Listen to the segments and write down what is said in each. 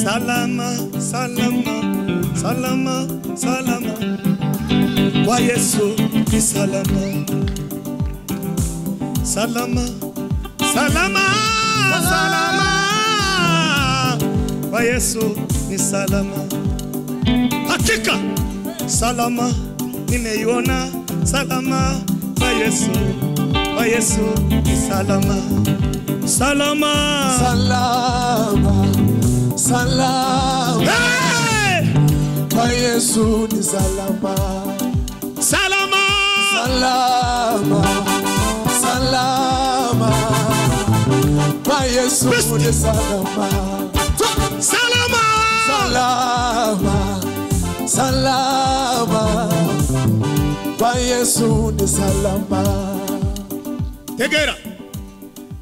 Salama, salama, salama, salama. Kwa Yesu ni salama. Salama, salama, salama. Kwa Yesu ni salama. Hakika salama nimeiona, salama kwa Yesu, kwa Yesu ni salama. Salama, salama, salama. Hey! Kwa Yesu ni salama. Salama, salama, salama. Kwa Yesu ni salama. Salama, salama, salama. Kwa Yesu ni salama. Tegera,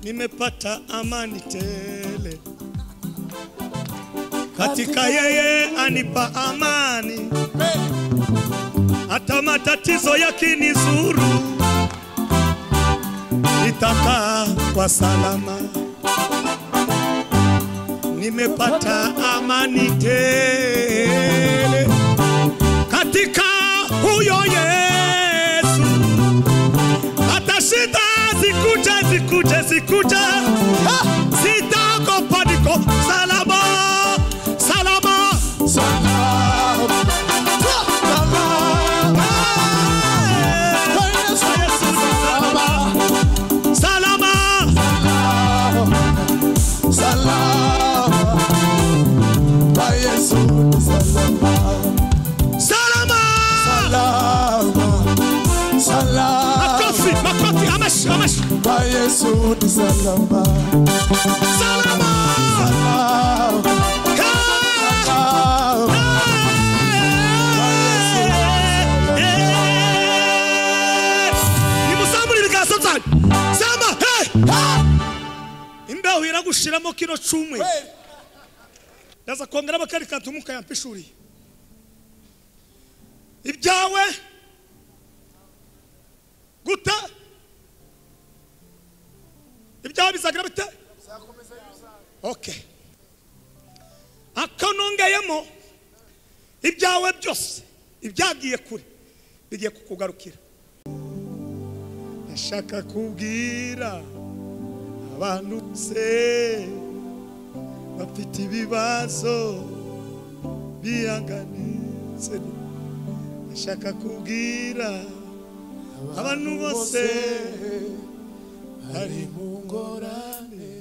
nimepata amani tele katika yeye anipa amani. Hata matatizo yakinizuru nitakaa kwa salama. Nimepata amani tele katika huyo Yesu. Hata shida zikuje, zikuje, zikuje, sitaogopa, niko salama, salama, salama, salama. Kwa Yesu salama, salama, salama. Kwa Yesu salama, salama, salama, salama. Makofi, makofi, amashi, amashi. Kwa Yesu ni salama, salama, salama, salama. Nimusamure ibiganza byanyu. Sama, hey! Imbeho iragushiramo kino cumwe. Ndaza kongera bakari kantumuka yampishuriye. Ibyawe guta ibyawe bizagira bite? Okay. Akanongeyemo ibyawe byose ibyagiye kure bigiye kukugarukira. Ndashaka kubwira abantu se bafite ibibazo bihanganitse. Ndashaka kubwira abantu bose bari mu ngorane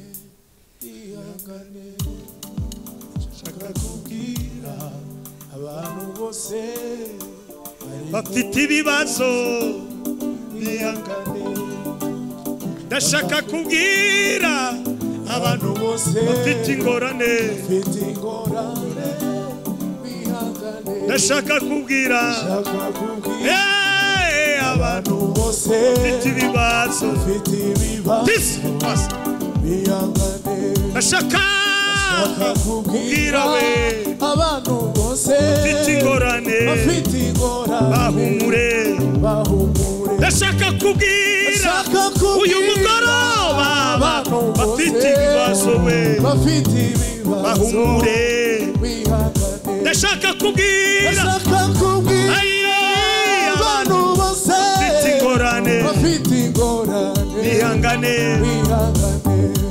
bihangane. Ndashaka kubwira abantu bose bafite ibibazo bihangane. Ndashaka kubwira abantu bose bafite ingorane bihangane. Ndashaka kubwira abantu bose bafite ibibazo bihangane. Ndashaka kubwira we abantu bose bafite ingorane bahumure. Ndashaka kubwira uyu mugoroba bafite ibibazo we bahumure. Ndashaka kubwira abantu bose bafite ingorane bihangane.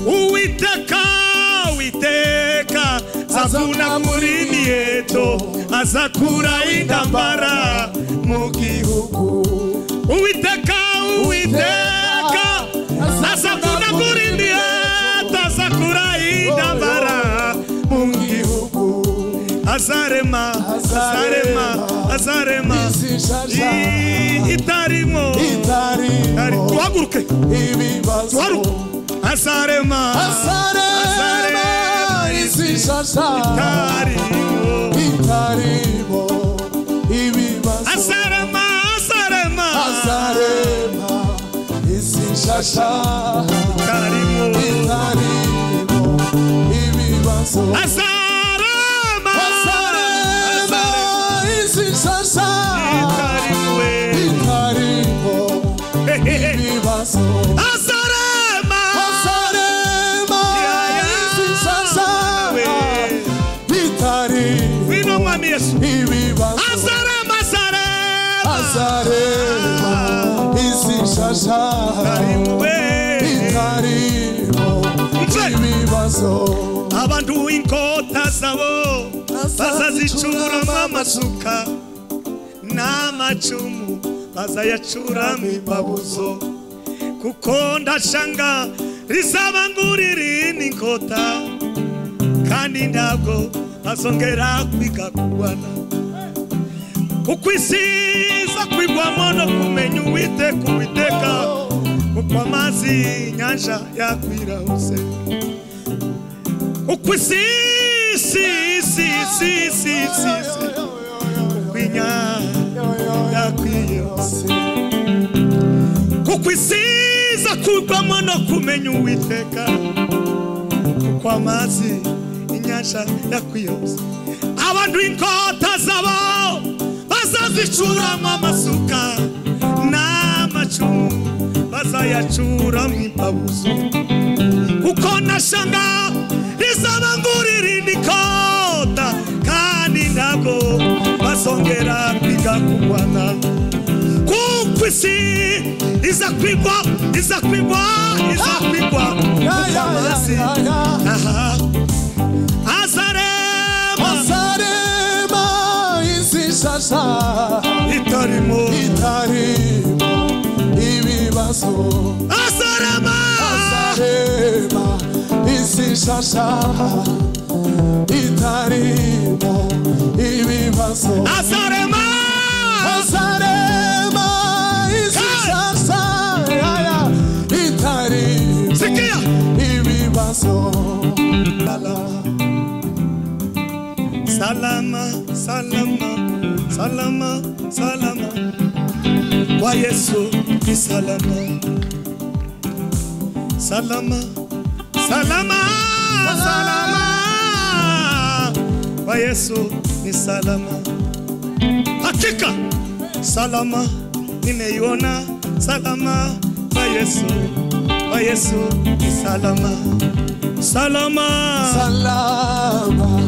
Uwiteka, Uwiteka azavuna muri miheto, azakura intambara mu gihugu. Uwiteka, Uwiteka azavuna muri miheto, azakura intambara mu gihugu. Azarema, azarema, azarema itarimo. Tuhaguruke, tuhaguruke. Azarema, azarema isi nshasha itarimo, itarimo ibibazo. Azarema, azarema, azarema isi nshasha itarimo, itarimo ibibazo. Azarema, azarema isi nshasha itarimo, itarimo ibibazo. Azarema, azarema isi nshasha shasha itarimo ibibazo. Abantu inkota zabo bazazicuramo amasuka n'amacumu bazayacuramo imbabuzo, kuko ndashanga rizabangurira inkota kandi ntabwo bazongera kwiga kurwana, kuko isi iza kwigwamo no kumenya Uwiteka Uwiteka, kuko amazi y'inyanja yakwira hose, kuko isi isi isi isi isi isi kuko inyanja yakwiye hose, kuko isi iza kwigwamo no kumenya Uwiteka, kuko amazi inyanja yakwiye hose. Abantu inkota zabo bazazicuramo amasuka n'amacumu bazayacuramo imbabuzo, kuko nashanga rizabangurira inkota kandi ntabwo bazongera kwiga kurwana, kuko isi iza kwigwa iza kwigwa iza kwigwa kuko amazi azarema azarema isi shasha itarimo itarimo ibibazo. Azarema azarema isi shasha itarimo ibibazo. Azarema azarema isi shasha itarimo ibibazo. Salama, salama, salama, salama, kwa Yesu ni salama. Salama, salama, salama, kwa Yesu ni salama. Hakika salama nimeiona, salama kwa Yesu, kwa Yesu ni salama. Salama, salama,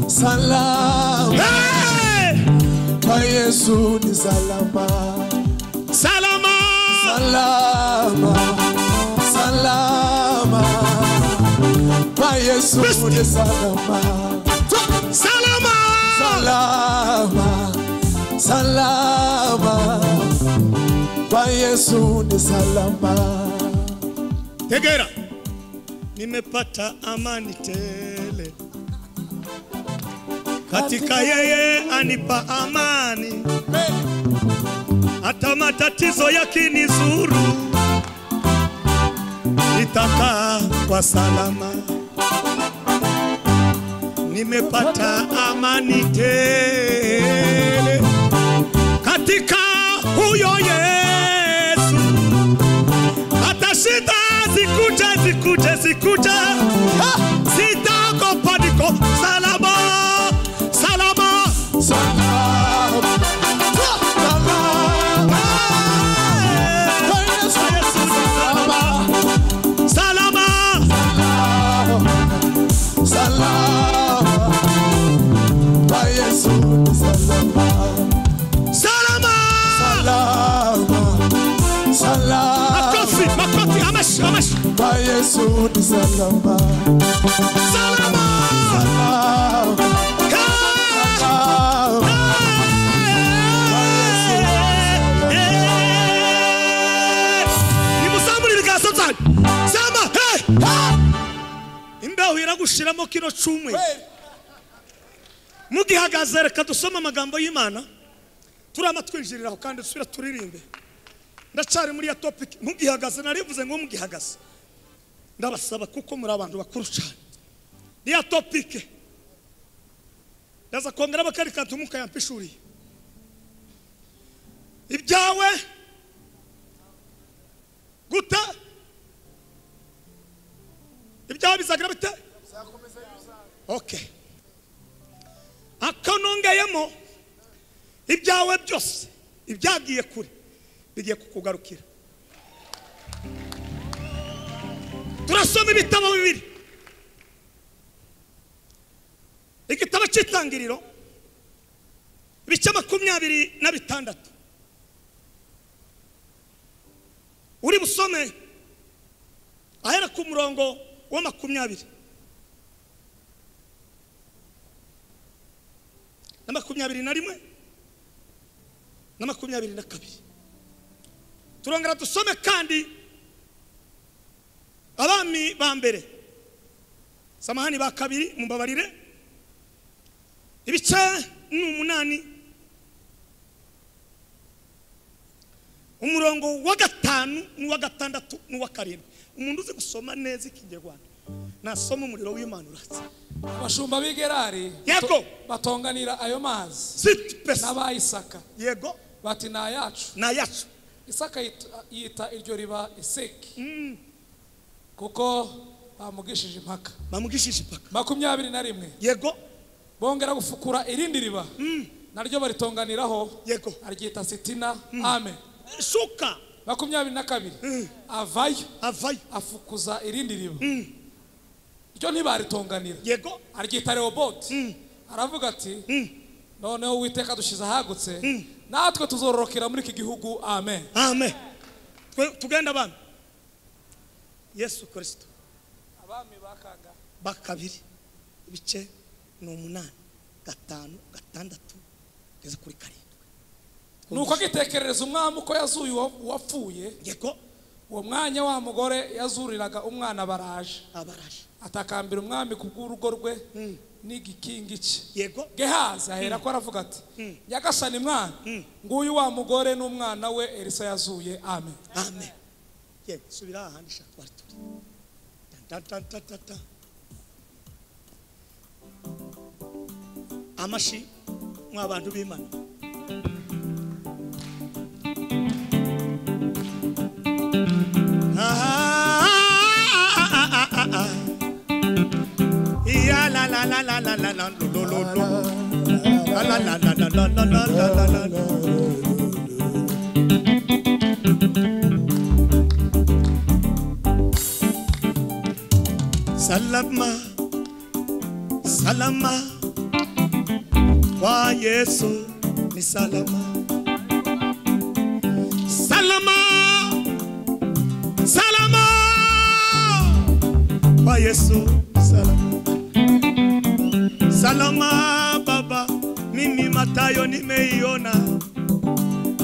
salama, hey! Kwa Yesu ni salama. Salama, salama, salama, kwa Yesu ni salama. Salama, salama, salama, kwa Yesu ni salama. Tegera, nimepata amani tele katika yeye anipa amani, hata matatizo yakinizuru nitakaa kwa salama. Nimepata amani tele katika huyo Yesu, hata shida zikuje zikuje zikuje sitaogopa, niko salama. Salama, salama, salama, kwa Yesu salama, salama, salama, kwa Yesu salama, salama, salama, salama. Makofi, makofi, amashi, amashi. Kwa Yesu salama, salama, salama. Imbeho iragushiramo kino cumwe mugihagaze. Reka dusome amagambo y'Imana turama twinjiriraho kandi dusubira turirimbe. Ndacari muri ya topic mugihagaze, narivuze ngo mugihagaze ndabasaba kuko muri abantu bakuru cyane. Ni ya topic ndaza kongera bakari kantumuka yampishuriye ibyawe guta ibyawe bizagira bite? Okay. Akanongeyemo ibyawe byose ibyagiye kure bigiye kukugarukira. Turasoma ibitabo bibiri, igitabo cy'itangiriro ibice 26. Uri busome ahera ku murongo wa 20 na 21 na 22. Turongera dusome kandi abami ba mbere, samahani ba kabiri, mumbabarire, ibice 8 umurongo wa 5 n'uwa 6 n'uwa 7. Umuntu uzi gusoma neza ikinyarwanda nasoma umuriro w'Imana uratse. Abashumba b'Igerari yego batonganira ayo mazi n'aba Isaka, yego bati na yacu na yacu. Isaka yita iryo riba Eseki kuko bamugishije impaka. Bamugishije impaka. 21 yego bongera gufukura irindi riba naryo baritonganiraho, yego aryita Sitina. Amen. Shuka. 22 avayo afukuza irindi riba ryo ntibaritonganira, yego aryita Rehoboti. Aravuga ati noneho Uwiteka dushize ahagutse natwe tuzororokera muri iki gihugu. Amen. Amen. Tugenda bana. Yesu Kristo. Abami bakanga bakabiri ibice 8 5 6 kugeza kuri 7. Nuko agitekerereza umwami uko yazuye uwapfuye, yego uwo mwanya wa mugore yazuriraga umwana baraje atakambira umwami kubw'urugo rwe n'igikingi cye. Yego Gehazi ahera ko aravuga ati nyagasani mwana, nguyu wa mugore n'umwana we Elisa yazuye. Amen. Amen. Yego subira ahandi shatwari turi. Ta ta ta ta ta. Amashi mwabantu b'Imana. Ya la la la la la la la lo lo lo la la la la la la la la la. Salama salama kwa Yesu ni salama. Salama salama kwa Yesu salama. Salama baba, mimi Matayo nimeiona,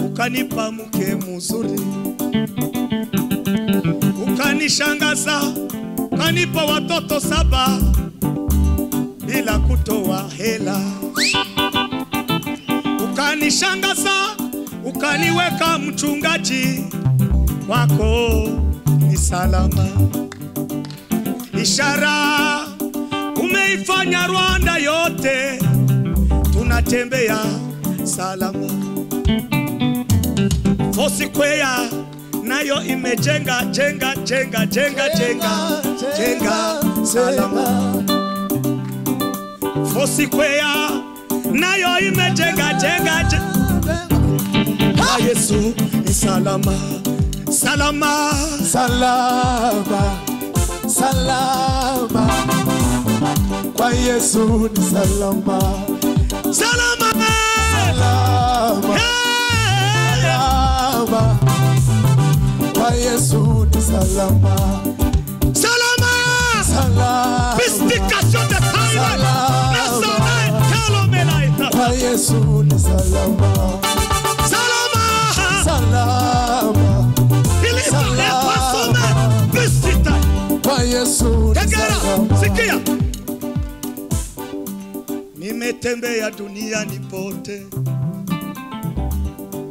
ukanipa mke mzuri, ukanishangaza, ukanipa watoto 7 bila kutoa hela, ukanishangaza, ukaniweka mchungaji wako ni salama. Ishara umeifanya Rwanda yote, tunatembea salama. Foursquare nayo imejenga jenga jenga jenga jenga jenga salama. Foursquare nayo imejenga jenga jenga. Yesu ni salama salama salama salama kwa Yesu ni salama. Salama salama salama kwa Yesu ni salama. Salama salama mystification de time kwa Yesu ni salama. Salama salama kwa Yesu ni salama. Sikia, nimetembea duniani pote,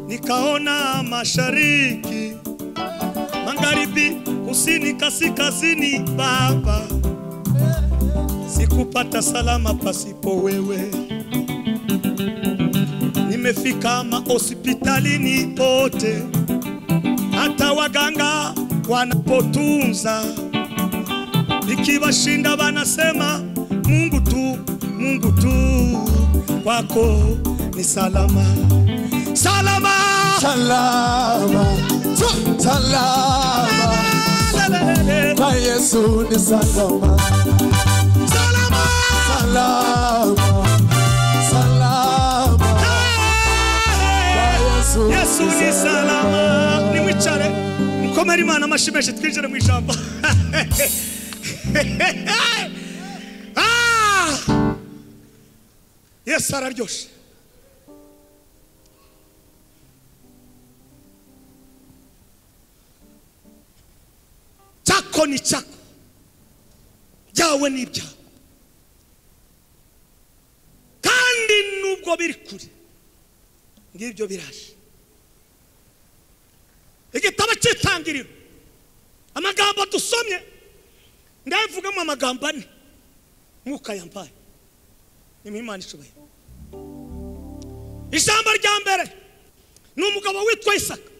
nikaona mashariki, magharibi, kusini, kaskazini. Baba, sikupata salama pasipo wewe. Nimefika mahospitalini pote, hata waganga wanapotunza, nikiwashinda wanasema Mungu tu, Mungu tu, kwako ni salama. Salama salama salama kwa Yesu ni salama. Salama salama salama kwa Yesu ni salama. Nimwichare mkome. Dukomere Imana amashyi menshi, twinjire mu ijambo. Yesu araryoshe. Chako ni chako, byawe ni ibyawe, kandi nubwo biri kure ngibyo biraje. Igitabo cy'itangiriro, amagambo dusomye ndayavugamo amagambo ane Mwuka yampaye, ni Imana ishoboye. Ijambo rya mbere ni umugabo witwa Isaka.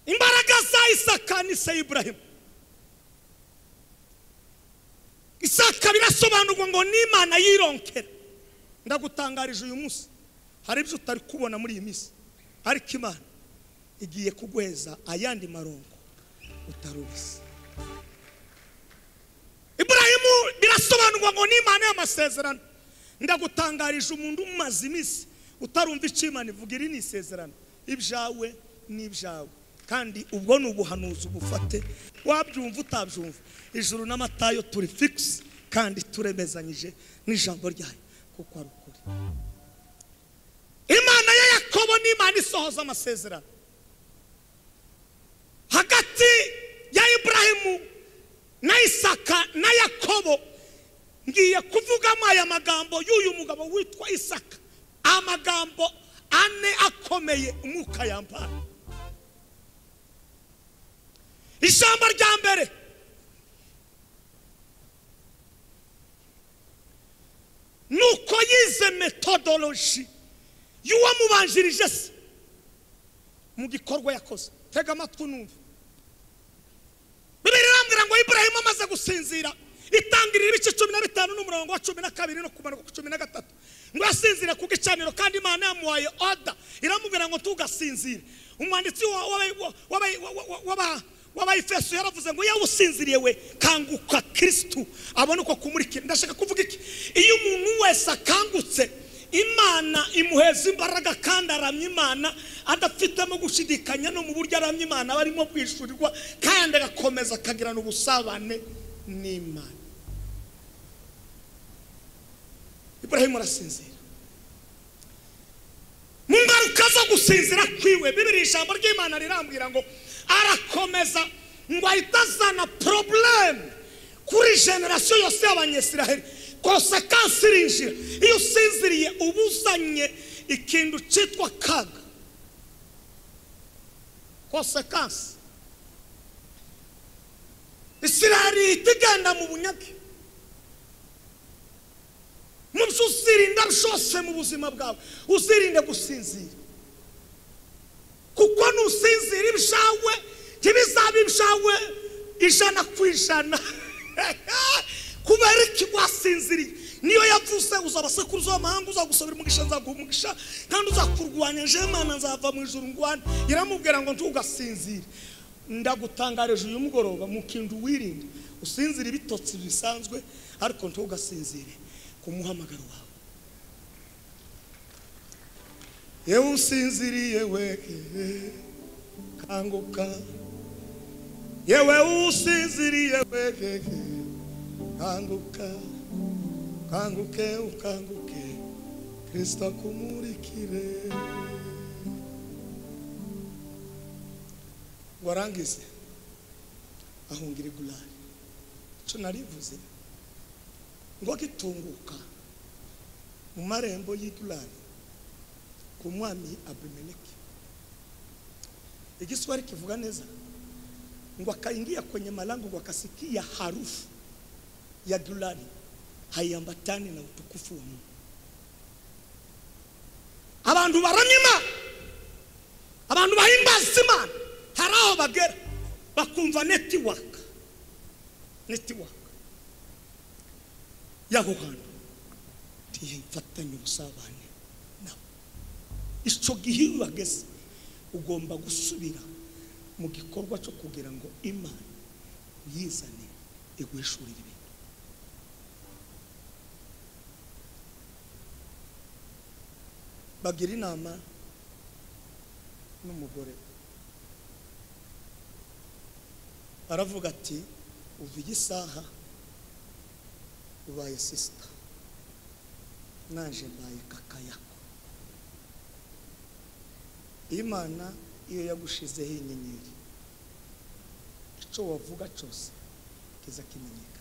Imbaraga za Isaka ni se Ibrahimu. Isaka birasobanurwa ngo ni Imana yironkera. Ndagutangarije uyu munsi hari ibyo utari kubona muri iyi minsi, ariko Imana igiye kuguheza ayandi marongo utarubizi. Ibrahimu birasobanurwa ngo ni Imana y'amasezerano. Ndagutangarije umuntu umaze iminsi utarumva icyo Imana ivuga, iri ni isezerano, ibyawe ni ibyawe, kandi ubwo ni ubuhanuzi ubufate, wabyumva utabyumva. Ijuru n'amatayo turi fix kandi turemezanyije n'ijambo ryayo kuko ari ukuri. Imana ya Yakobo ni Imana isohoza amasezerano. Hagati ya Ibrahimu na Isaka na Yakobo ngiye kuvugamo aya magambo y'uyu mugabo witwa Isaka, amagambo ane akomeye Umwuka yampaye. Ijambo rya mbere nuko yize methodology y'uwamubanjirije se mu gikorwa yakoze. Tega amatwi numve. Bibiliya irambwira ngo Ibrahimu amaze gusinzira, itangirira ibice 15 n'umurongo wa 12 no kumanuka ku 13, ngo yasinzira ku gicaniro, kandi Imana yamuhaye order iramubwira ngo tugasinzire. Umwanditsi w'Abaefeso yaravuze ngo iyo usinziriye we kanguka Kristo abone uko kumurikira. Ndashaka kuvuga iki? Iyo umuntu wese akangutse, Imana imuheza imbaraga kandi aramya Imana adafitemo gushidikanya, no mu buryo aramya Imana barimo kwishurirwa, kandi agakomeza akagirana ubusabane n'Imana. Ibrahimu arasinzira. Mu ngaruka zo gusinzira kwiwe, Bibiliya ijambo ry'Imana rirambwira ngo arakomeza ngo ahita azana problème kuri generasiyo yose y'Abanyisiraheli. Konsekansi irinjira. Iyo usinziriye uba uzanye ikintu cyitwa kaga, konsekansi. Isiraheli ihita igenda mu bunyage. Mu byo uzirinda byose mu buzima bwawe, uzirinde gusinzira, kuko nusinzira ibyawe ntibizaba ibyawe 100%. Kubera iki wasinziriye? Niyo yavuze uzabasekuruza w'amahanga, uzagusabira umugisha nzaguha umugisha, kandi uzakurwanya nje Imana nzava mu ijuru ngwane. Iramubwira ngo ntugasinzire. Ndagutangarije uyu mugoroba mu kintu wirinde, usinzire ibitotsi bisanzwe, ariko ntugasinzire ku muhamagaro wawe. Yewe usinziriye we kanguka, yewe usinziriye we kanguka, kanguke ukanguke, Kristo akumurikire. Warangize ahungira igulari. Icyo narivuze ngo gitunguka mu marembo y'igulari ku mwami Abimeleki. Igiswahili kivuga neza ngo akaingia kwenye malango, ngo akasikia harufu ya gulari haiambatani na utukufu wa Mungu. Abantu baramya Imana, abantu bahimbaza Imana, hari aho bagera bakumva network y'aho hantu ntifatanye ubusabane nabo. Icyo gihe iyo uhageze ugomba gusubira mu gikorwa cyo kugira ngo Imana uyizane iguhishurire ibintu. Bagira inama n'umugore. Aravuga ati uva igisaha ubaye sister, nanje mbaye kaka yako. Imana iyo yagushizeho inyenyeri, icyo wavuga cyose kiza kimenyeka,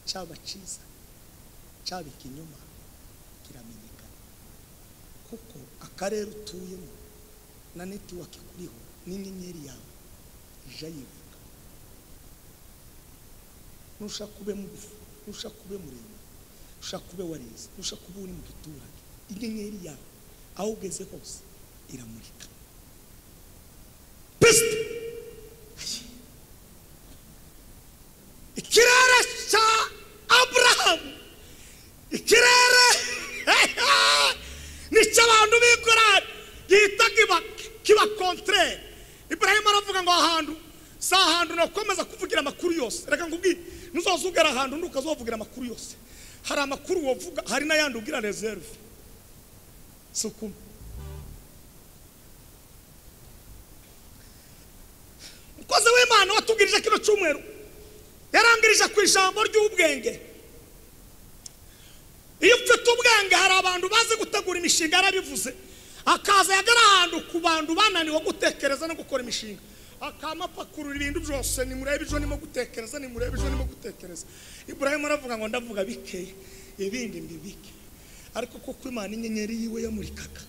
cyaba cyiza cyaba ikinyoma kiramenyekana, kuko akarere utuyemo na network kuriho n'inyenyeri yawe ija yivuga. Nushaka kube mugufi, nushaka kube muremure, nushaka kube warize, nushaka kube uri mu giturage, inyenyeri yawe aho ugeze hose iramurika. Pist! Ikirere cya Abraham, ikirere ni cy'abantu b'Ikorani gihita kiba contraire. Ibrahim aravuga ngo ahantu si ahantu nakomeza kuvugira amakuru yose. Reka nkubwire, ntuzazugera ahantu ntukazovugira amakuru yose. Hari amakuru wovuga, hari n'ayandi ugira reserve. Sukuma. Umukozi w'Imana watubwirije kino cyumweru yarangirije ku ijambo ry'ubwenge. Iyo ufite ubwenge, hari abantu bazi gutegura imishinga, yarabivuze, akaza yagera ahantu ku bantu bananiwe gutekereza no gukora imishinga, akamapakurura ibintu byose, nimurebe ejo nimo gutekereza, nimurebe ejo nimo gutekereza. Ibrahim aravuga ngo ndavuga bikeya ibindi mbibike, ariko kuko Imana inyenyeri yiwe yamurikaga.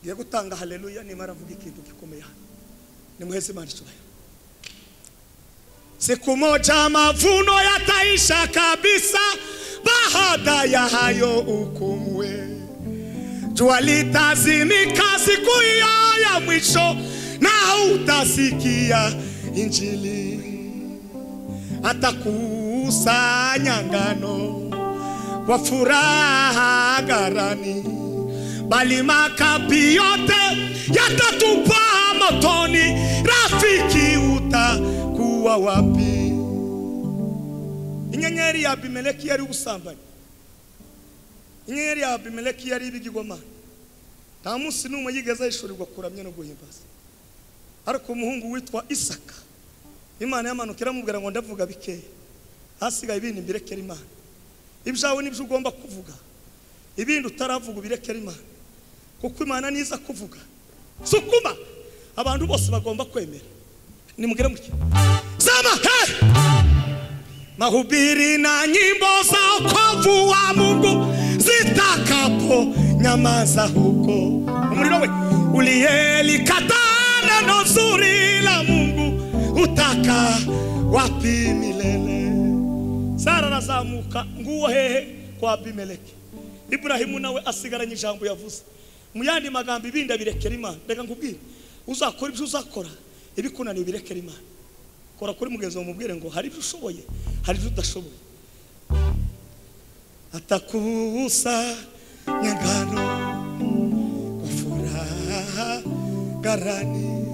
Ngiye gutanga haleluya nimara avuga ikintu gikomeye hano. Nimuheze Imana icyubahiro. Siku moja mavuno yataisha kabisa, baada ya hayo hukumwe. Jua litazimika siku hiyo ya mwisho, na utasikia injili. Atakusanya ngano kwa furaha gharani, bali makapi yote yatatupa motoni. Rafiki utakuwa wapi? Inyenyeri ya Abimeleki yari ubusambanyi, inyenyeri ya Abimeleki yari ibigirwamana. Nta munsi n'umwe yigeze ahishurirwa kuramya no guhimbaza. Ariko umuhungu witwa Isaka, Imana yamanuka iramubwira ngo ndavuga bikeya, hasigaye ibindi mbirekere Imana. Ibyawe nibyo ugomba kuvuga, ibindi utaravuga ubirekere Imana, kuko Imana niza kuvuga. Sukuma abantu bose bagomba kwemera. Nimugere muke zama hey! Mahubiri na nyimbo za wokovu wa Mungu zitakapo nyamaza huko. Umuriro we uliyelikataa neno zuri la Mungu utaka wapi milele? Sara arazamuka nguwo hehe kwa Abimeleki. Ibrahimu nawe asigaranye ijambo yavuze. Mu yandi magambo ibindi abirekera Imana. Reka nkubwire, uzakora ibyo uzakora, ibikunaniye ubirekera Imana. Kora kuri mugenzi wawe mubwire ngo hari ibyo ushoboye, hari ibyo udashoboye. Atakusa nyangano kwa furaha gharani,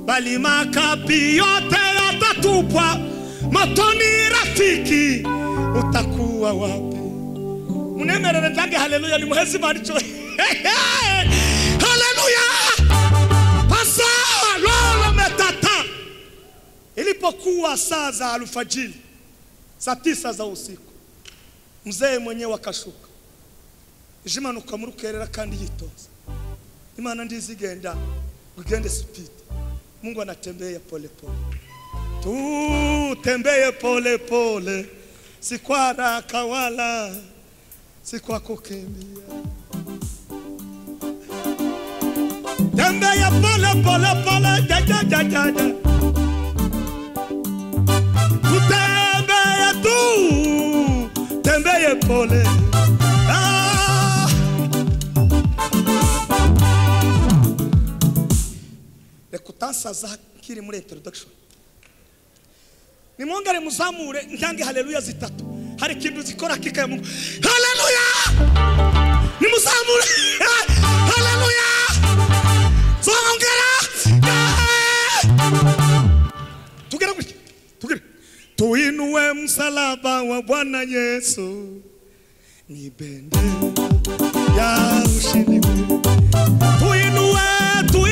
bali makapi yote yatatupwa motoni. Rafiki utakuwa wapi? Munemerere ndange haleluya, nimuheze Imana icyubahiro. Haleluya! Pasa lolo metata. Ilipokuwa saa za alfajiri, saa 9 za usiku, mzee mwenyewe akashuka. Ijimanuka mu rukerera kandi yitonze. Imana ndizigenda ugende speed. Mungu anatembea pole pole. Tutembee pole pole, si kwa haraka wala si kwa kukimbia. Tembea pole pole pole, ja ja ja ja ja. Tutembee tu, tembee pole. Ah. Reka kiri muri introduction. Nimwongere muzamure ntange haleluya zitatu. Hari ikintu zikora kika ya Mungu. Haleluya! Nimuzamure. Haleluya! Zongera! Tugere gutya. Tugere. Tuinue msalaba wa Bwana Yesu. Ni bendera ya ushindi. Tuinue, tuinue.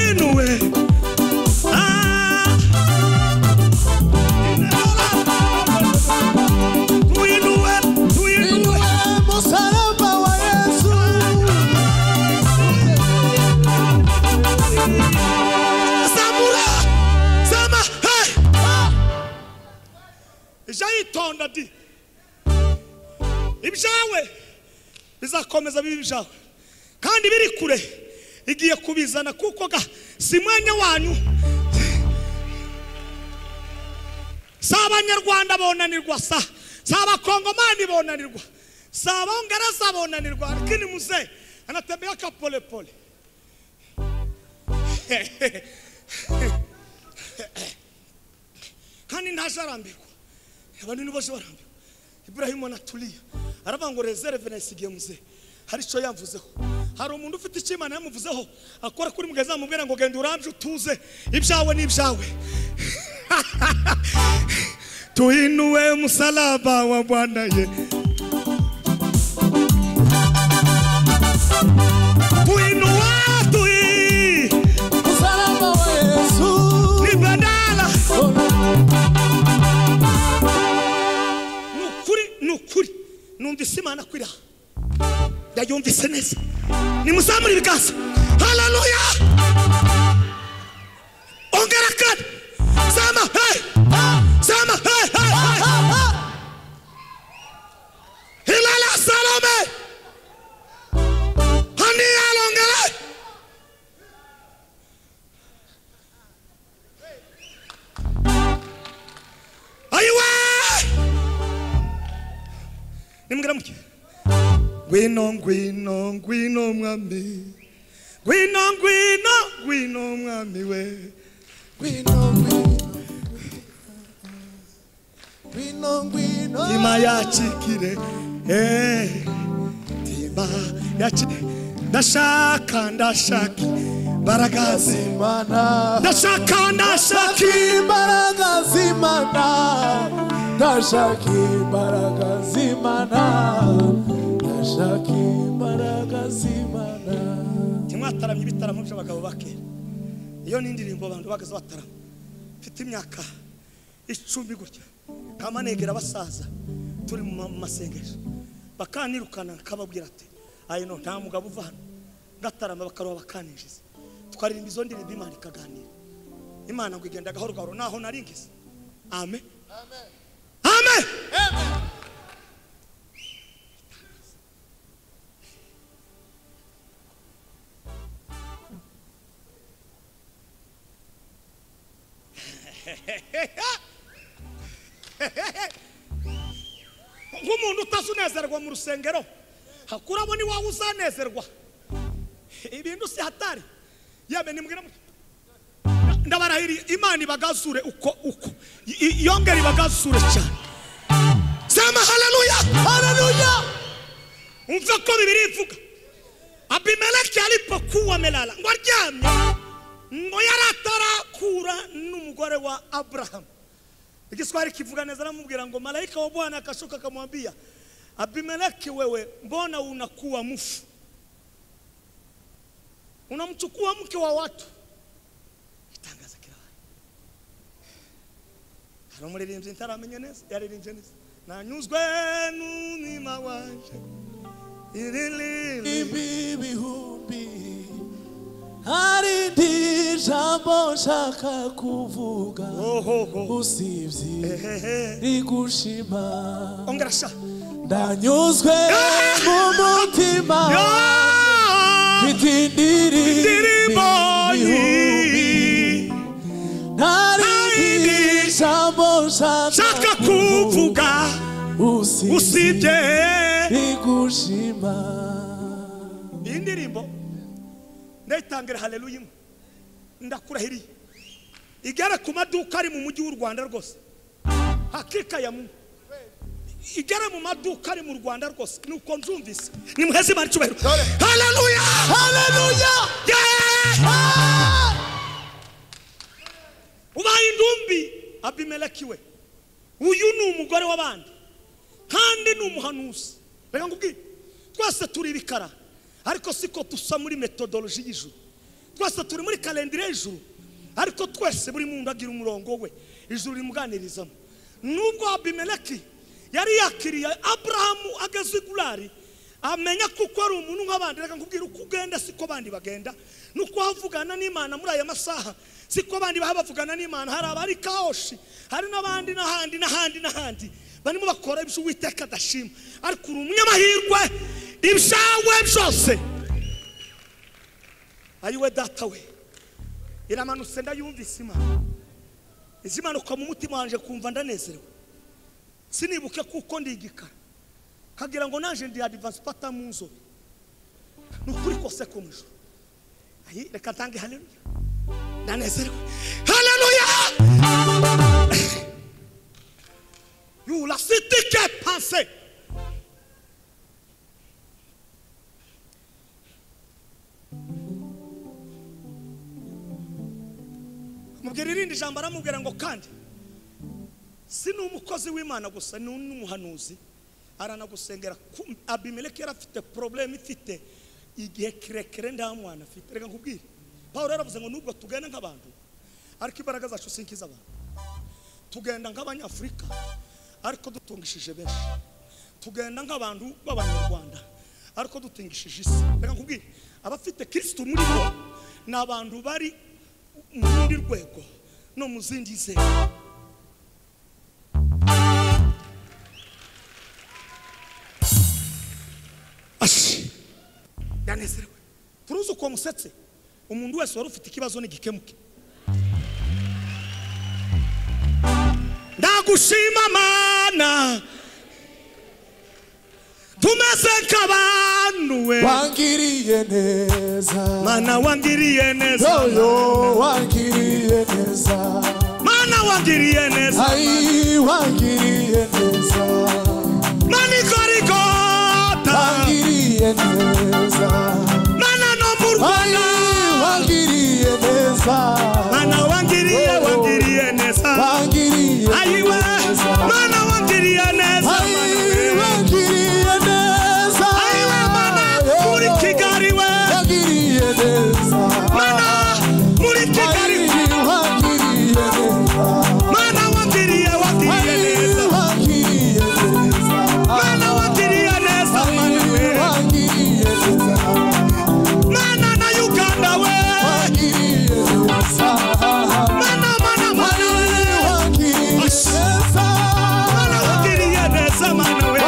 Aritonda di. Ibyawe bizakomeza bibi ibyawe. Kandi biri kure igiye kubizana kuko ga si mwanya wanyu. Si abanyarwanda bonanirwa sa, si abakongomani bonanirwa, si abongereza bonanirwa, lakini mzee anatembea pole pole. Kandi ntajarambirwa. Abantu ni bose barambirwa. Ibrahim anatulia. Aravuga ngo reserve nayisigiye mzee. Hari icyo yamvuzeho. Hari umuntu ufite icyo Imana yamuvuzeho akora kuri mugezi amubwira ngo genda urambye utuze ibyawe n'ibyawe. Tuinue msalaba wa Bwana ye. Tuinue tui msalaba wa Yesu ni badala. Nukuri numvise Imana kwira. Ndayumvise neza. Nimuzamure ibiganza. Haleluya. Ongera kandi. Sama hey. Sama hey hey hey. Hilala Salome. Hani alongere. Ayiwe. Nimugera muke. Ngwino ngwino ngwino mwami. Ngwino ngwino ngwino mwami we. Ngwino ngwino ngwino ngwino. Tima yachikire tima yachikire. Ndashaka ndashaka imbaraga z'Imana. Ndashaka ndashaka imbaraga z'Imana. Ndashaka imbaraga z'Imana. Ndashaka imbaraga z'Imana. Timwataramye ibitaramo by'abagabo bake. Iyo ni indirimbo abantu bagaze batarama. Mfite imyaka 10 gutya. Kamanegera basaza turi mu masengesho. Bakanirukana kababwira ati ayino nta mugabo uva hano. Ngatarama bakaroba bakaninjiza. Twaririmba izo ndirimbo Imana ikaganira. Imana ngo igenda gahoro gahoro naho naringize. Amen. Amen. Amen. Amen. Nk'umuntu utazunezerwa mu rusengero hakurabo ni wawe uzanezerwa ibintu si hatari yame nimubwira ndabarahiriye Imana ibagazure uko uko yongera ibagazure cyane. Sema haleluya haleluya. Umva ko Bibiliya ivuga Abimeleki alipokuwa amelala ngo aryamye ngo yaratarakura n'umugore wa Abraham. Igiswahili kivuga neza aramubwira ngo malaika wa Bwana akashuka akamwambia Abimeleki, wewe mbona unakuwa mfu? Unamchukua mke wa watu. Itangaza kila wapi. Hari umuririmbyi ntaramenye neza, yaririmbye neza. Nanyuzwe n'umutima wanje. Irili ibihumbi hari indi jambo nshaka kuvuga usibye rigushima. Ongera sha. Ndanyuzwe mu mutima mfite indirimbo hari indi jambo nshaka kuvuga usibye rigushima. Indirimbo ndayitangira haleluya ndakurahiriye igera ku maduka ari mu mujyi w'u Rwanda rwose. Hakika ya Mungu igera mu maduka ari mu Rwanda rwose nuko nzumvise. Nimuheze Imana icyubahiro. Haleluya haleluya. Ubaye indumbi Abimeleki we. Uyu ni umugore w'abandi kandi ni umuhanuzi. Reka ngubwire twese turi ibikara ariko siko dusa muri methodology y'ijuru. Twese turi muri calendrier y'ijuru ariko twese buri muntu agira umurongo we ijuru rimuganirizamo. Nubwo Abimeleki yari yakiriye Abrahamu ageze igurari amenya kuko ari umuntu nk'abandi. Reka nkubwire uko ugenda siko abandi bagenda, nuko havugana n'Imana muri aya masaha siko abandi bavugana n'Imana. Hari abari kaoshi, hari n'abandi n'ahandi n'ahandi n'ahandi Barimo bakora ibyo Uwiteka adashima, ariko uri umunyamahirwe ibyawe byose. Ayiwe data we, iramanutse ndayumvise Imana. Izimanuka mu mutima wanje kumva ndanezerewe. Sinibuke kuko ndi igikara, kagira ngo naje ndi advance pata mu nzobe. Nukuri kose ko mwijuru. Ayi reka tange haleluya. Ndanezerewe. Haleluya! You la cité qui pensée. Mubwira irindi jambo aramubwira ngo kandi si n'umukozi w'Imana gusa ni n'umuhanuzi aranagusengera. Abimeleki yari afite problème ifite igihe kirekire nta mwana afite. Reka nkubwire, Pawulo yaravuze ngo nubwo tugenda nk'abantu ariko imbaraga zacu si nk'iz'abantu, tugenda nk'abanyafurika ariko dutungishije benshi, tugenda nk'abantu b'abanyarwanda ariko dutungishije isi. Reka nkubwire, abafite Kristo muri bo ni abantu bari mu rundi rwego no mu zindi nzego. Ashi ndanezerewe. Turuzi uko musetse umuntu wese wari ufite ikibazo n'igikemuke. Ndagushima Mana, tumeze nk'abantu we wangiriye neza, Mana wangiriye neza, yo wangiriye neza, Mana wangiriye neza, ai wangiriye neza, Mana ikorikota wangiriye neza, Mana no mu Rwanda wangiriye neza, Mana wangiriye, wangiriye neza, wangiriye ayiwe, Mana wangiriye neza, ai wangiriye neza, ayiwe Mana muri Kigali we, wangiriye neza, Mana muri Kigali, wangiriye neza, Mana wangiriye, wangiriye neza, wangiriye neza, Mana wangiriye neza, Mana we, wangiriye neza, Mana na Uganda we, wangiriye neza, Mana, Mana, Mana we, wangiriye neza, Mana wangiriye neza, Mana we,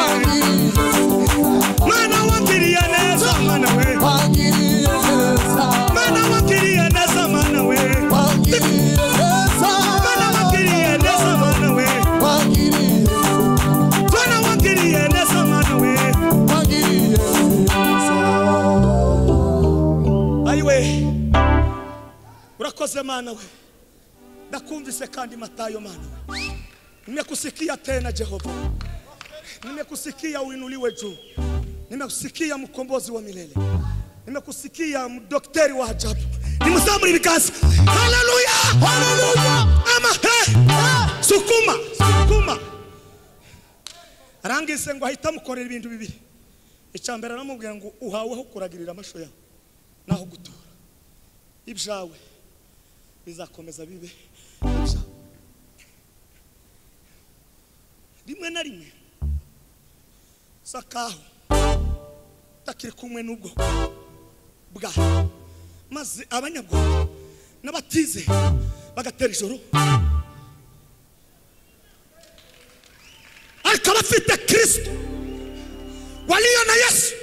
Mana wangiriye neza, Mana we, wangiriye neza, Mana wangiriye neza, Mana we, wangiriye neza, Mana wangiriye neza, Mana we, wangiriye, Mana wangiriye neza, Mana we, wangiriye neza. Ayiwe urakoze Mana we, ndakumvise kandi Matayo Mana we, nimekusikia tena Jehova, nimekusikia uinuliwe juu, nimekusikia mkombozi wa milele, nimekusikia mdokteri wa ajabu. Nimuzamuri ibiganza. Haleluya, haleluya. Ama he, sukuma, sukuma. Arangize ngo ahita amukorera ibintu bibiri. Icya mbere aramubwira ngo uhaweho kuragirira amasho yawe naho gutura, ibyawe bizakomeza bibe ibyawe. Rimwe na rimwe sakaho takiri kumwe n'ubwoko bwawe, maze abanyabwoko n'abatize bagatera ijoro, ariko abafite Kristo walio na Yesu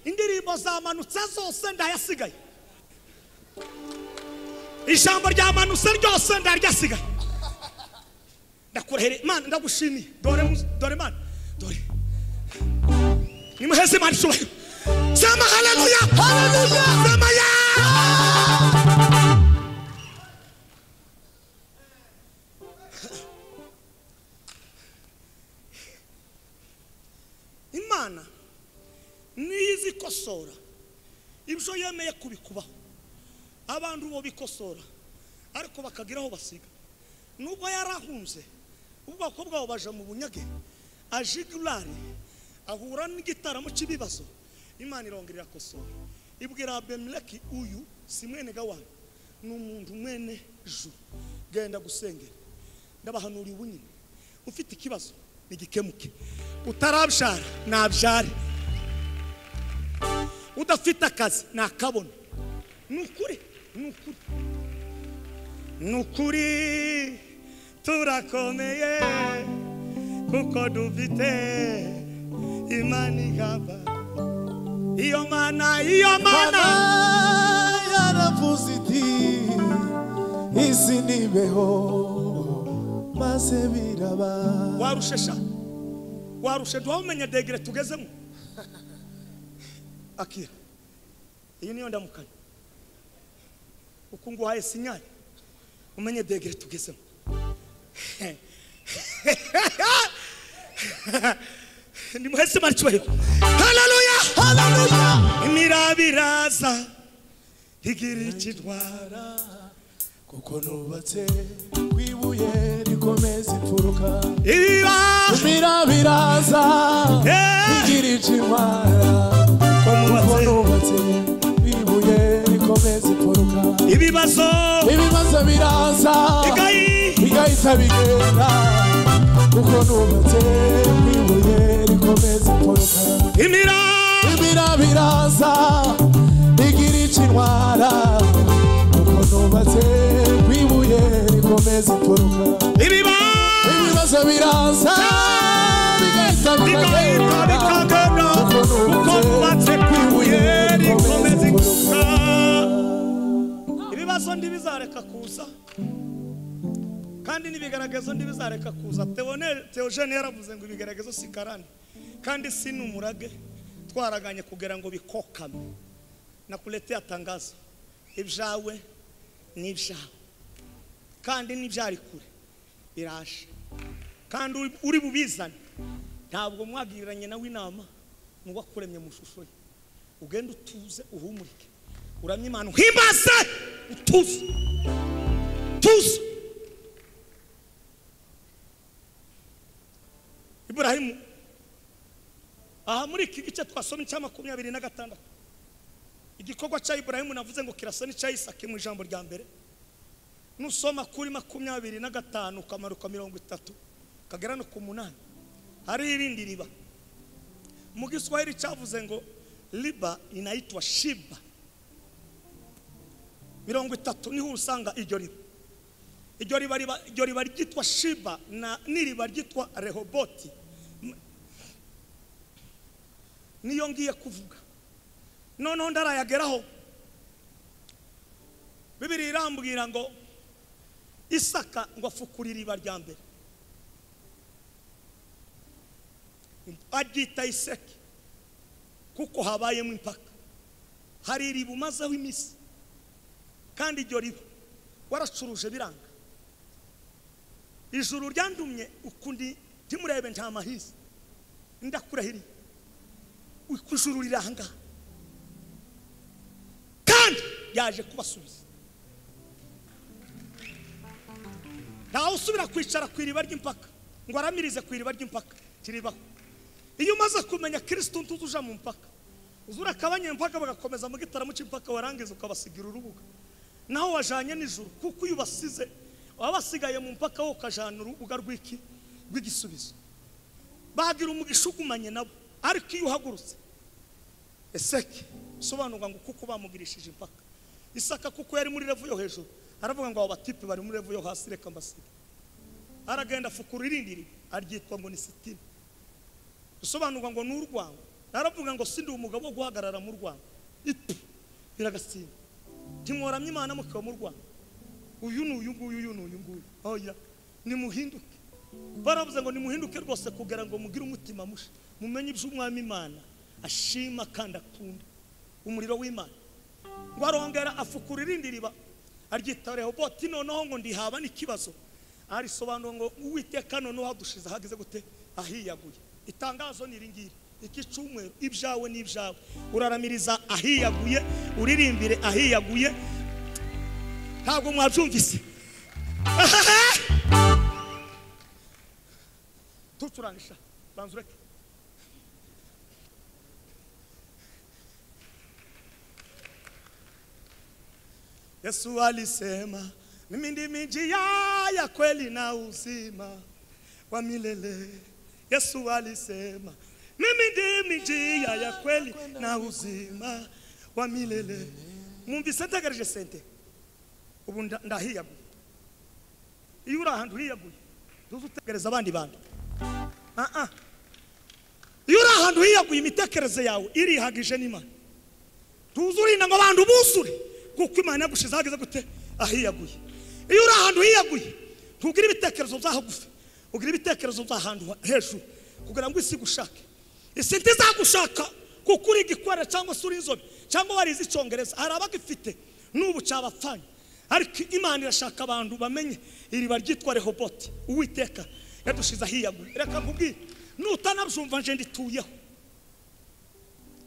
indirimbo zamanutse zose ndayasigaye, ijambo ryamanutse ryose ndaryasigaye. Ndakurahere Mana, ndagushimiye. Dore, dore Mana, dore nimuheze Imana icyubahiro. Sema haleluya, haleluya, sema ya. Imana niyo ikosora ibyo yemeye kubikubaho, abantu bo bikosora ariko bakagira aho basiga. Nubwo yarahunze ubwoko bwabo baje mu bunyage, ajigulari ahura n'igitaramo cy'ibibazo, Imana irongera irakosora ibwira Abimeleki, uyu si mwene gawanyu, ni umuntu mwene juru, genda gusengera. Ndabahanuriye ubu nyine, ufite ikibazo nigikemuke, utarabyara nabyare, udafite akazi nakabona. Ni ukuri, ni ukuri. Nukuri turakomeye kuko dufite Imana ihaba. Iyo mana, iyo mana yaravuze iti isi nibeho maze biraba. Warushesha warushe duhamenye degre tugezemo. Akira iyi niyo ndamukanya uko nguhaye sinyari umenye degre tugezemo. Nimuhese marchwayo. Haleluya, haleluya. Imirabiraza igira ikidwara kuko nubatse kwibuye rikomeza imfuruka. Imirabiraza igira ikidwara kuko nubatse kwibuye rikomeza imfuruka. Ibibazo biraza bigahita bigenda kuko nubatse kwibuye rikomeza imfuruka. Imirabiraza igira ikidwara kuko nubatse kwibuye rikomeza imfuruka. Ibibazo biraza bigahita bigenda kuko nubatse kwibuye rikomeza imfuruka. Ibibazo ndibizareka kuza kandi nibigaragazo ndibizareka kuza. Theogene yaravuze ngo ibigaragazo si karande kandi si numurage twaraganye kugira ngo bikokame. Nakuletea tangazo, ibyawe n'ibyawe kandi n'ibyari kure biraje kandi uri bubizane. Ntabwo mwagiranye nawe inama ngo akuremye mu shusho ye. Ugende utuze uhumurike uramye Imana uhimbaze utuze tuze. Ibrahimu aha muri iki gice twasomye cya 26 igikorwa cya Ibrahimu navuze ngo kirasa n'icya Isaka mu ijambo rya mbere. Nusoma kuri 25 ukamaruka 30 kagera no ku 8 hari irindi riba mu Giswahili cyavuze ngo liba inaitwa shiba. 30 niho usanga iryo riba. Iryo riba ryitwa Shiba na n'iriba ryitwa Rehoboti. Niyo ngiye kuvuga noneho ndarayageraho. Bibiri irambwira ngo Isaka ngo afukure iriba rya mbere aryita Iseki kuko habayemo impaka. Hari iriba umazeho iminsi kandi iryo riba waracuruje biranga. Ijuru ryandumye ukundi ntimurebe nta mahisi ndakurahiriye ijuru riranga kandi yaje kubasubiza. Ntawe usubira kwicara ku iriba ry'impaka ngo aramirize ku iriba ry'impaka kiribaho. Iyo umaze kumenya Kristo ntuzuja mu mpaka uzura akabanye impaka bagakomeza mu gitaramo cy'impaka warangiza ukabasigira urubuga. Naho wajanye n'ijuru kuko iyo ubasize wabasigaye mu mpaka wo kajana urubuga rw'iki rw'igisubizo. Bagira umugisha ugumanye nabo ariko iyo uhagurutse Eseki sobanurwa ngo kuko bamugirishije impaka. Isaka kuko yari muri level yo hejuru aravuga ngo abo batipe bari muri level yo hasi reka mbasiga. Aragenda afukura irindi riba aryitwa ngo ni Sitima. Bisobanurwa ngo n'urwango. Aravuga ngo sindi umugabo wo guhagarara mu rwango. Ipu biragasimba. Ntimworamye Imana mukaba mu rwango. Uyu n'uyu nguyu uyu n'uyu nguyu. Oya nimuhinduke. Baravuze ngo nimuhinduke rwose kugira ngo mugire umutima musha mumenye iby'umwami Imana ashima kandi akunda. Umuriro w'Imana. Ngo arongera afukura irindi riba aryita Rehoboti. Noneho ngo ndihaba n'ikibazo. Arisobanura ngo Uwiteka noneho hadushize hageze gute ahiyaguye. Itangazo ni iringiri iki cyumweru ibyawe n'ibyawe uraramiriza ahiyaguye uririmbire ahiyaguye. Ntabwo mwabyumvise. Tucurangisha banzureke. Yesu alisema mimi ndimi njia ya kweli na uzima wa milele. Yesu alisema mimi ndimi njia ya kweli na uzima wa milele. Mwumvise ntegereje sente ubu ndahiyaguye. Iyo uri ahantu hiyaguye ntuze utegereza abandi bantu. Iyo uri ahantu hiyaguye imitekerereze yawe irihagije n'Imana. Ntuze urinda ngo abantu buzure kuko Imana yagushize ahageze gute ahiyaguye. Iyo uri ahantu hiyaguye ntugira ibitekerezo byahagufi, ugira ibitekerezo by'ahantu hejuru kugira ngo isi gushake. Isi ntizagushaka kuko uri igikwere cyangwa se uri inzobe cyangwa warize icyongereza. Hari abagifite n'ubu cyabapfanye, ariko Imana irashaka abantu bamenye iriba ryitwa Rehoboti. Uwiteka yadushize ahiyaguye. Reka nkubwire, nutanabyumva nje ndituyeho,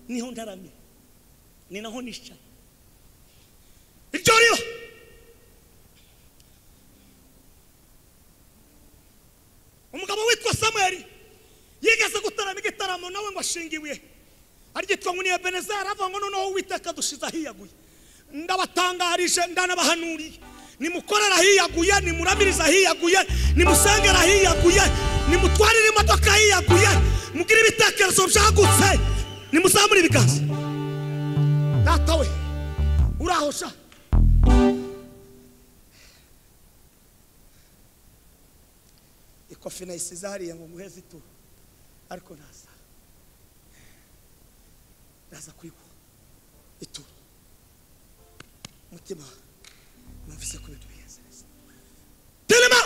niho ndaramye, ni naho nicaye. Iryo riba umugabo witwa Samuel yigeze gutarama igitaramo nawe ngo ashinga ibuye aryitwa ngo ni Ebenezeri, avuga ngo noneho Uwiteka dushize ahiyaguye. Ndabatangarije, ndanabahanuriye, nimukorera ahiyaguye, nimuramiriza ahiyaguye, nimusengera ahiyaguye, nimutwarire imodoka ahiyaguye, mugire ibitekerezo byagutse, nimuzamure ibiganza. Data we uraho sha. Ikofi nayisize hariya ngo nguheze ituro, ariko naza kuyiguha ituro. Mutima numvise ko ibintu bigenze neza. Tilima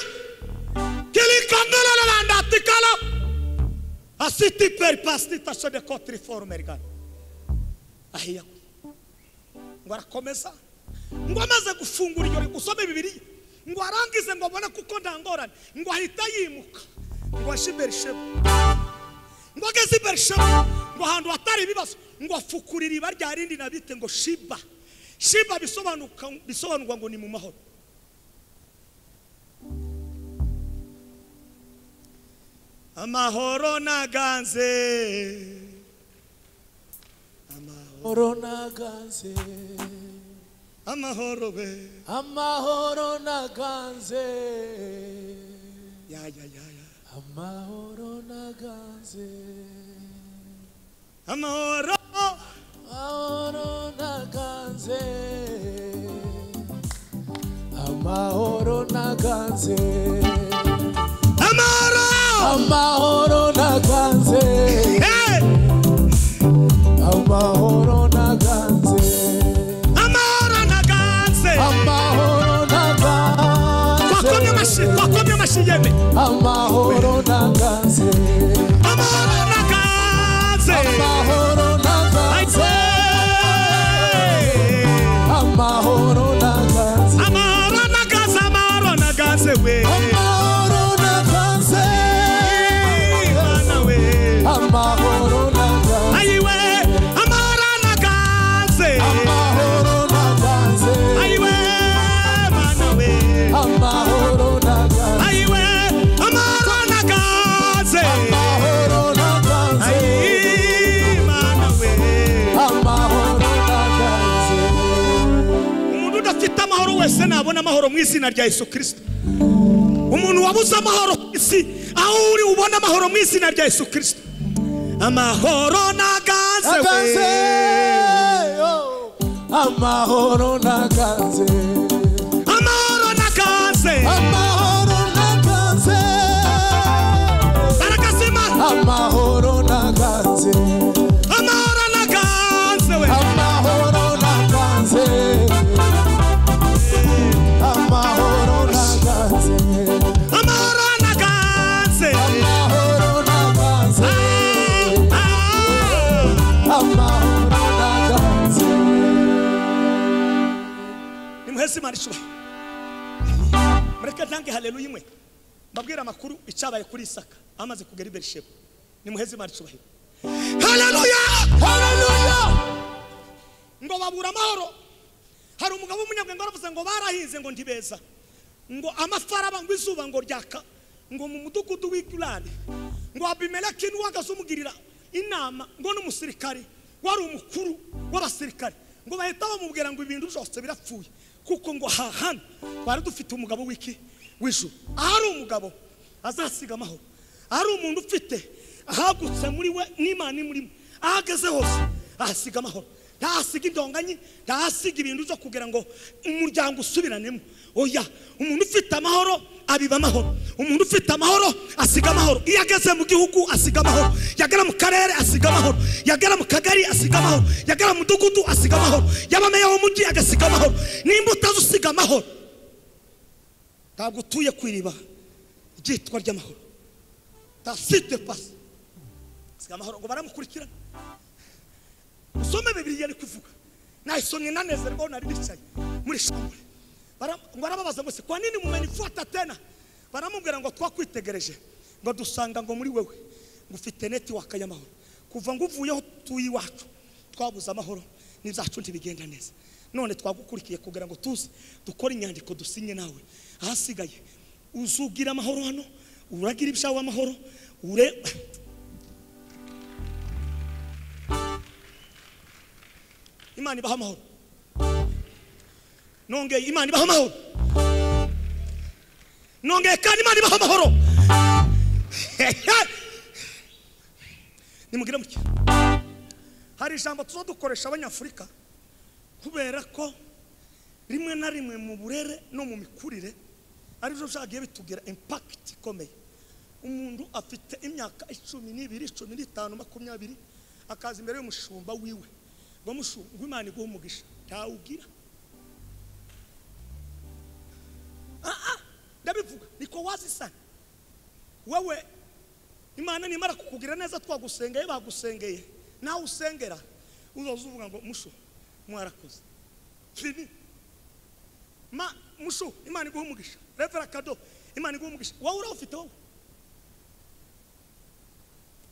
kilikangala labanda tikala asiti per pastita shode kotri formergan ahiya ngo arakomeza ngo amaze gufungura iryo usome Bibiliya ngo arangize ngo abone kuko ndangorane ngo ahita yimuka ngo ashe Berisheba ngo ageze Berisheba ngo ahantu hatari ibibazo ngo afukurira iriba rya rindi nabite ngo Shiba. Shiba bisobanurwa ngo ni mu mahoro. Amahoro naganze, amahoro naganze, amahoro we, amahoro naganze, ya ya ya ya, amahoro naganze, amahoro, amahoro naganze, amahoro naganze, amahoro, amahoro naganze, amahoro naganze, amahoro naganze, amahoro naganze, twakomye amashyi, twakomye amashyi yeme, amahoro naganze, amahoro naganze, amahoro naganze, amahoro naganze, amahoro naganze, amahoro naganze we, amahoro naganze, Imana we, amahoro naganze, ayiwe, amahoro naganze, amahoro naganze, ayiwe, Mana we, amahoro naganze, ayiwe, amahoro naganze, amahoro naganze, ayi, Mana we, amahoro naganze. Umuntu udafite amahoro wese nabona amahoro mu izina rya Yesu Kristo. Umuntu wabuze amahoro ku isi, aho uri ubona amahoro mu izina rya Yesu Kristo. Amahoro naganze we, amahoro naganze, amahoro naganze, amahoro naganze, barakasima, amahoro naganze, amahoro naganze we, amahoro naganze, amahoro naganze, amahoro naganze, amahoro naganze, amahoro naganze. Nimuheze Imana icyubahiro. Mureke ntange haleluya imwe mbabwira amakuru icyabaye kuri Isaka amaze kugera i Berisheba. Nimuheze Imana icyubahiro. Haleluya, haleluya. Ngo babura amahoro. Hari umugabo w'umunyabwenge waravuze ngo barahinze ngo ntibeza, ngo amafaraba ngo izuba ngo ryaka ngo mu mudugudu w'Igurani, ngo Abimeleki niwe umugirira inama ngo n'umusirikare wari umukuru w'abasirikare ngo bahita bamubwira ngo ibintu byose birapfuye kuko ngo hahana twari dufite umugabo w'iki w'ijuru. Ahari umugabo azasiga amahoro, ahari umuntu ufite ahagutse muri we n'Imana imurimo, ahageze hose ahasiga amahoro. Ntahasiga indonganyi, ntahasiga ibintu byo kugira ngo umuryango usubiranemo. Oya, umuntu ufite amahoro abiba amahoro. Umuntu ufite amahoro asiga amahoro. Iyo ageze mu gihugu asiga amahoro, yagera mu karere asiga amahoro, yagera mu kagari asiga amahoro, yagera mu mudugudu asiga amahoro, yaba meya w'umujyi agasiga amahoro. Nimba utazi usiga amahoro, ntabwo utuye ku iriba ryitwa ry'amahoro. Tasite pasi asiga amahoro ngo baramukurikirana. Usome Bibiliya ni kuvuga. Naisomye nanezerwa nari nicaye muri shambure. Barababaza ngo se kwa nini mumenifuata tena? Baramubwira ngo twakwitegereje ngo dusanga ngo muri wewe ngo ufite network y'amahoro. Kuva ngo uvuyeho tuyi wacu twabuze amahoro n'ibyacu ntibigenda neza. None twagukurikiye kugira ngo tuze dukore inyandiko dusinye nawe. Ahasigaye uzugira amahoro hano, uragira ibyawe amahoro, ure Imana ibaha amahoro. Nongeye Imana ibaha amahoro. Nongeye kandi Imana ibaha amahoro. Nimugire muke. Hari ijambo tuzodukoresha abanyafurika kubera ko rimwe na rimwe mu burere no mu mikurire aribyo byagiye bitugira impact ikomeye. Umuntu afite imyaka 12, 15, 20 akaza imbere y'umushumba wiwe ngo mushumba Imana iguhe umugisha ntawugira. Ndabivuga niko wazi sana. Wewe Imana nimara kukugira neza twagusengeye bagusengeye nawe usengera uzoza uvuga ngo mushu mwarakoze. Fini. Ma mushu Imana iguhe umugisha. Revera kado Imana iguhe umugisha. Wowe urawufite wowe.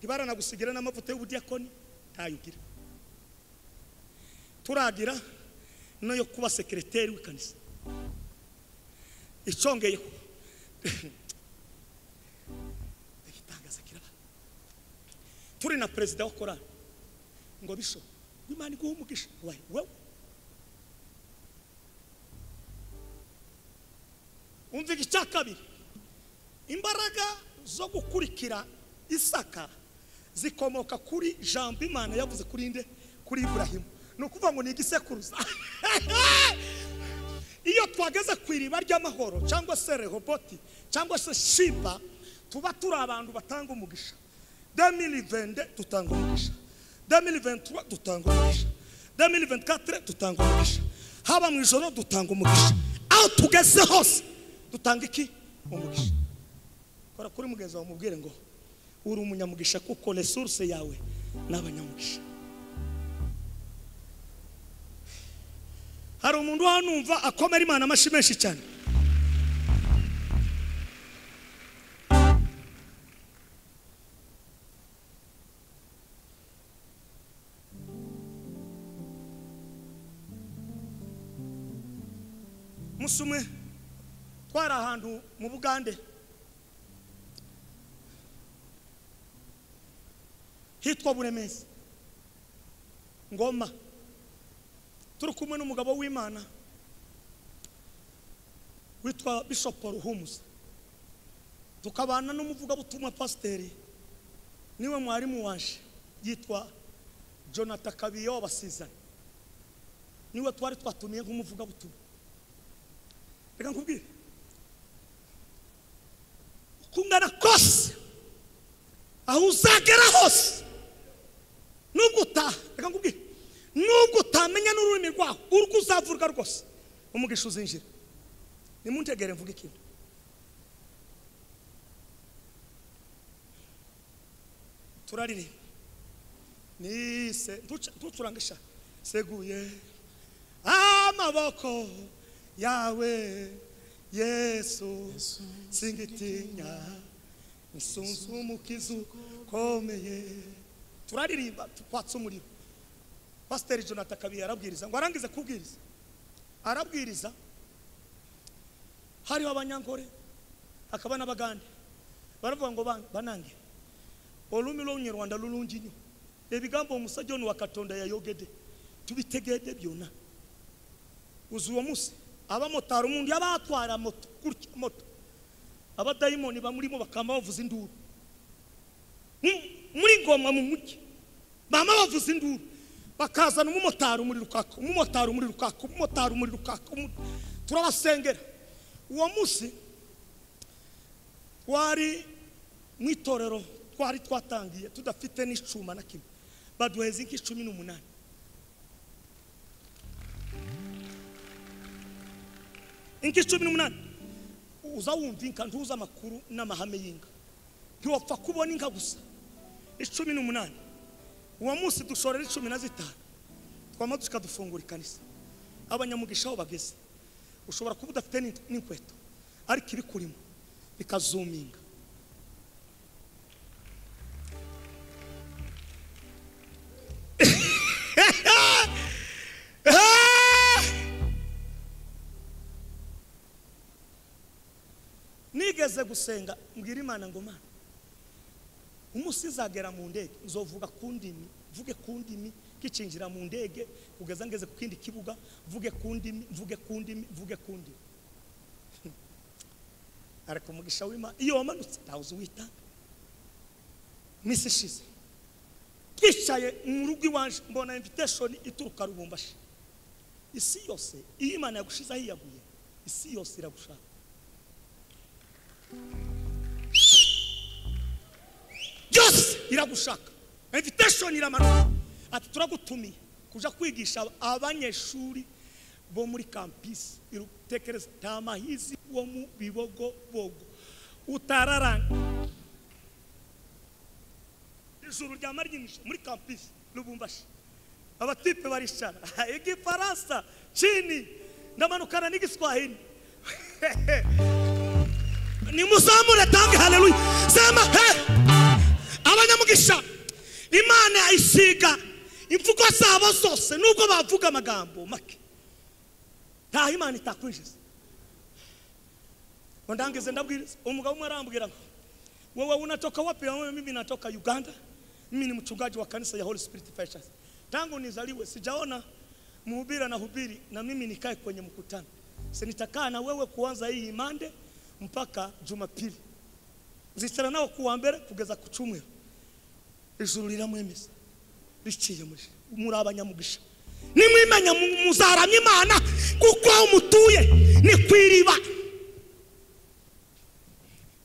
Ibara nagusigira n'amavuta y'ubudiakoni ntayugira. Turagira no yo kuba sekreteri w'ikanisa. Icongeyeho igitangaza kiraba. Turi na president wa korali ngo bisho Imana iguhe umugisha wewe. Umva icya kabiri, imbaraga zo gukurikira Isaka zikomoka kuri jambo Imana yavuze kuri nde? Kuri Ibrahimu. Ni ukuvuga ngo ni igisekuruza. Iyo twageze ku iriba ry'amahoro cyangwa se Rehoboti cyangwa se Shiba, tuba turi abantu batanga umugisha. 2022 dutanga umugisha, 2023 dutanga umugisha, 2024 dutanga umugisha, haba mu ijoro dutanga umugisha. Aho tugeze hose dutanga iki? Umugisha. Kora kuri mugenzi wawe umubwire ngo uri umunyamugisha kuko resource yawe n'abanyamugisha. Hari umuntu hanumva akomera Imana amashi menshi cyane. Musumwe twari ahantu mu Bugande hitwa Buremezi Ngoma, turi kumwe n'umugabo w'Imana witwa Bishop Ruhumuza, tukabana n'umuvugabutumwa pasiteri niwe mwarimu wanje yitwa Jonathan Kabiyo basizana, niwe twari twatumiye nk'umuvugabutumwa. Reka nkubwire, ukungana kose aho uzagera hose nubwo reka nkubwire, nubwo utamenya n'ururimi rwaho urwo uzavuga rwose umugisha uzinjira. Nimuntegere mvuge ikintu. Turaririmba nise ntucurangisha seguye amaboko yawe Yesu singitinya nisuzumukizu komeye. Turaririmba twatsa umuriro. Pastor Jonathan Kabiye arabwiriza ngo arangize kubwiriza, arabwiriza hariho abanyankore hakaba n'abagande baravuga ngo banange olumi lw'Olunyarwanda lulungi nnyo, ebigambo omusajja ono wa Katonda yayogedde tubitegedde byonna. Uzi uwo munsi abamotari umuntu yabatwara moto gutya moto abadayimoni bamurimo bakamba bavuza induru muri Ngoma mu mujyi, mama bavuza induru. Bakazana umumotari umuriro ukaka, umumotari umuriro ukaka, umumotari umuriro ukaka. Turabasengera. Uwo munsi wari mu itorero twari twatangiye tudafite n'icuma na kimwe. Baduheza inka 18. Inka 18. Uza wumva inka ntuza amakuru n'amahame y'inka. Ntiwapfa kubona inka gusa. 18. Uwo munsi dushorera 15. Twama tukadufungura ikanisa. Abanyamugisha aho bageze. Ushobora kuba udafite n'inkweto ariko ibikurimo bikazuminga. Nigeze gusenga mbwira Imana ngo Mana, umunsi nzagera mu ndege nzovuga ku ndimi, mvuge ku ndimi kicinjira mu ndege kugeza ngeze ku kindi kibuga, mvuge ku ndimi, mvuge ku ndimi, mvuge ku ndimi. Ariko umugisha w'Imana iyo wamanutse ntawuzi witanga. Misi ishize twicaye mu rugo iwanje mbona invitation ituruka Lubumbashi. Isi yose iyo Imana yagushize ahiyaguye, isi yose iragushaka. Yose iragushaka. Invitation iramanuka. Ati turagutumiye kuja kwigisha abanyeshuri bo muri campus irutekereza tamahizi wo mu bibogo bogo utararanga. Ijuru rya maryinisha muri campus Lubumbashi. Abatipe barishara igifaransa chini ndamanukana n'igiswahili. Nimuzamure tange haleluya. Sema he. Abanyamugisha Imana isiga imvugo zabo zose nubwo bavuga amagambo make. Nta Imana itakwinjiza. Ndangize ndabwiriza umugabo umwe arambwira ngo wewe unatoka wapi? Mimi natoka Uganda. Mimi ni mchungaji wa kanisa ya Holy Spirit Fire Church. Tangu nizaliwe sijaona mhubiri na hubiri na mimi nikae kwenye mkutano. Si nitakaa na wewe kuanza hii Monday mpaka Jumapili. Nzicara nawe kuwa mbere kugeza ku cyumweru. Ijuru riramwemeza. Riciye muri muri abanyamugisha. Nimwimenya muzaramye Imana kuko aho mutuye ni kwiriba.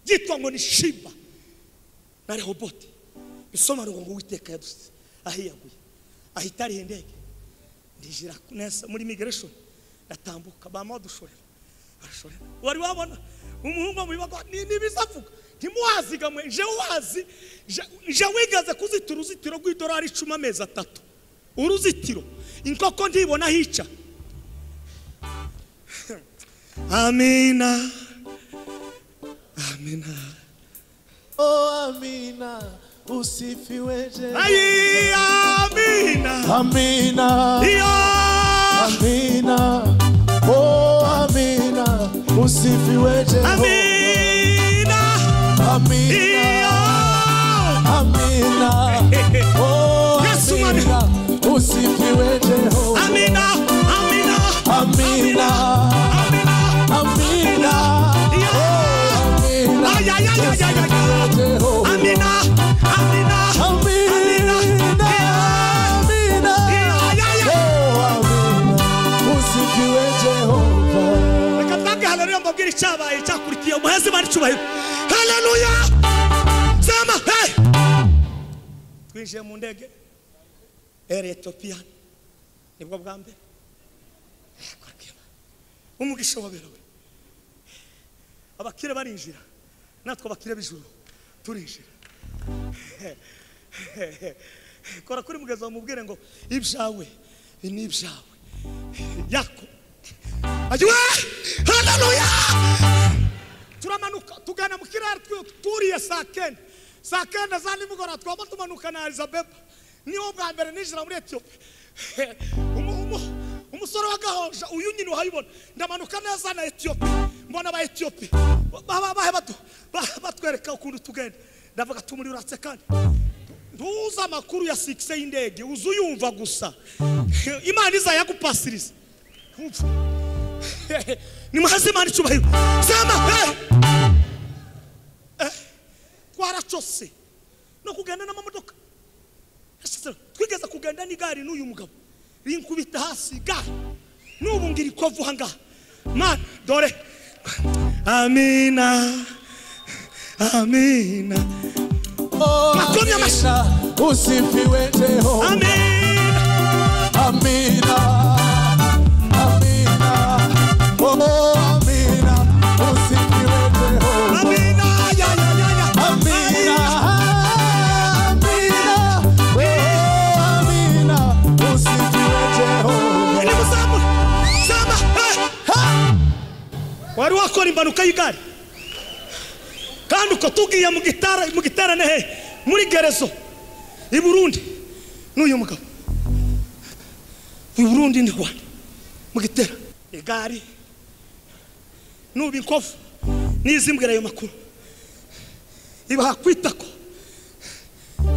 Yitwa ngo ni Shiba na Rehobote. Bisobanurwa ngo Uwiteka yaduse ahiyaguye. Ahitari indege. Ndijira neza muri migration ndatambuka bama dushorera. Arashorera. Wari wabona umuhungu mu bibago ni bizavuga. Ntimuwazigamwe je wazi je wigaze kuzitira uruzitiro rw'idolari 10 amezi 3. Uruzitiro inkoko ndibona hica. Amina. Amina. Oh amina, usifiwe Jehova. Ai amina. Amina. Iyo. Amina. Oh amina, usifiwe Jehova. Amina. Amina. Iyo. Amina. Oh amina, usifiwe Jehova. Amina. Amina. Amina. Amina. Amina. Iyo. Oh amina. Ay ay ay ay ay ay. Amina. Amina. Amina. Amina. Oh amina, usifiwe Jehova. Reka tange haleluya mbabwire icyabaye cyakurikiye umuhezi Imana icyubahiro. Haleluya. Sema hey. Twinjiye mu ndege Air Ethiopia nibwo bwa mbere. Umugisha waberawe. Abakire barinjira natwe abakire b'ijuru turinjira. Kora kuri mugezi wamubwire ngo ibyawe ni ibyawe yako. Ajiwe haleluya. Turamanuka tugana mu kiraro turiye saa kenda. Saa kenda za nimugoroba twaba tumanuka na Elizabeth. Niwo bwa mbere ninjira muri Ethiopia. Umusore wa Gahosha uyu nyine uhayibona. Ndamanuka neza na Ethiopia. Mbona ba Ethiopia bahe batwereka ukuntu tugenda. Ndavuga tumuri uratse kandi. Ntuza amakuru ya 6 y'indege uzuyumva gusa. Imana izayagupasiriza. Nimuhaze Imana icyubahiro. Sema hey. Twaracose no kugenda n'amamodoka. Twigeze kugenda n'igare n'uyu mugabo rinkubita hasi igare n'ubu ngira ikovu aha ngaha. Mana dore amina amina. Oh, amina, usifiwe Jehova. Amina amina amina. Oh, amina, usifiwe Jehova. Amina ya ya ya ya. Amina amina. Oh, amina, usifiwe Jehova. Nimuzamu sama. Wari wakora impanuka y'igare kandi uko tugiye mu gitara mu giterane he muri gerezo i Burundi n'uyu mugabo i Burundi ni Rwanda mu gitera igare nubu inkovu nizimbwira ayo makuru ibaha kwitako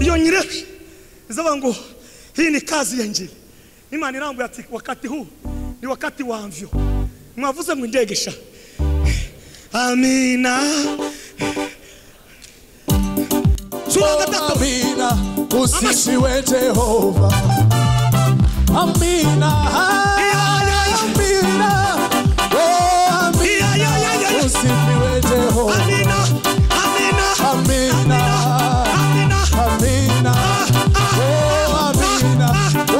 iyo nyireke izaba ngo hii ni kazi ya Injili. Imana irambuye ati wakati huu ni wakati wa mvyo. Mwavuze ngo indegesha. Amina. Oh, amina, usifiwe Jehova. Amina, amina. Oh, amina, usifiwe Jehova. Amina, amina, amina, amina, amina. Oh, amina,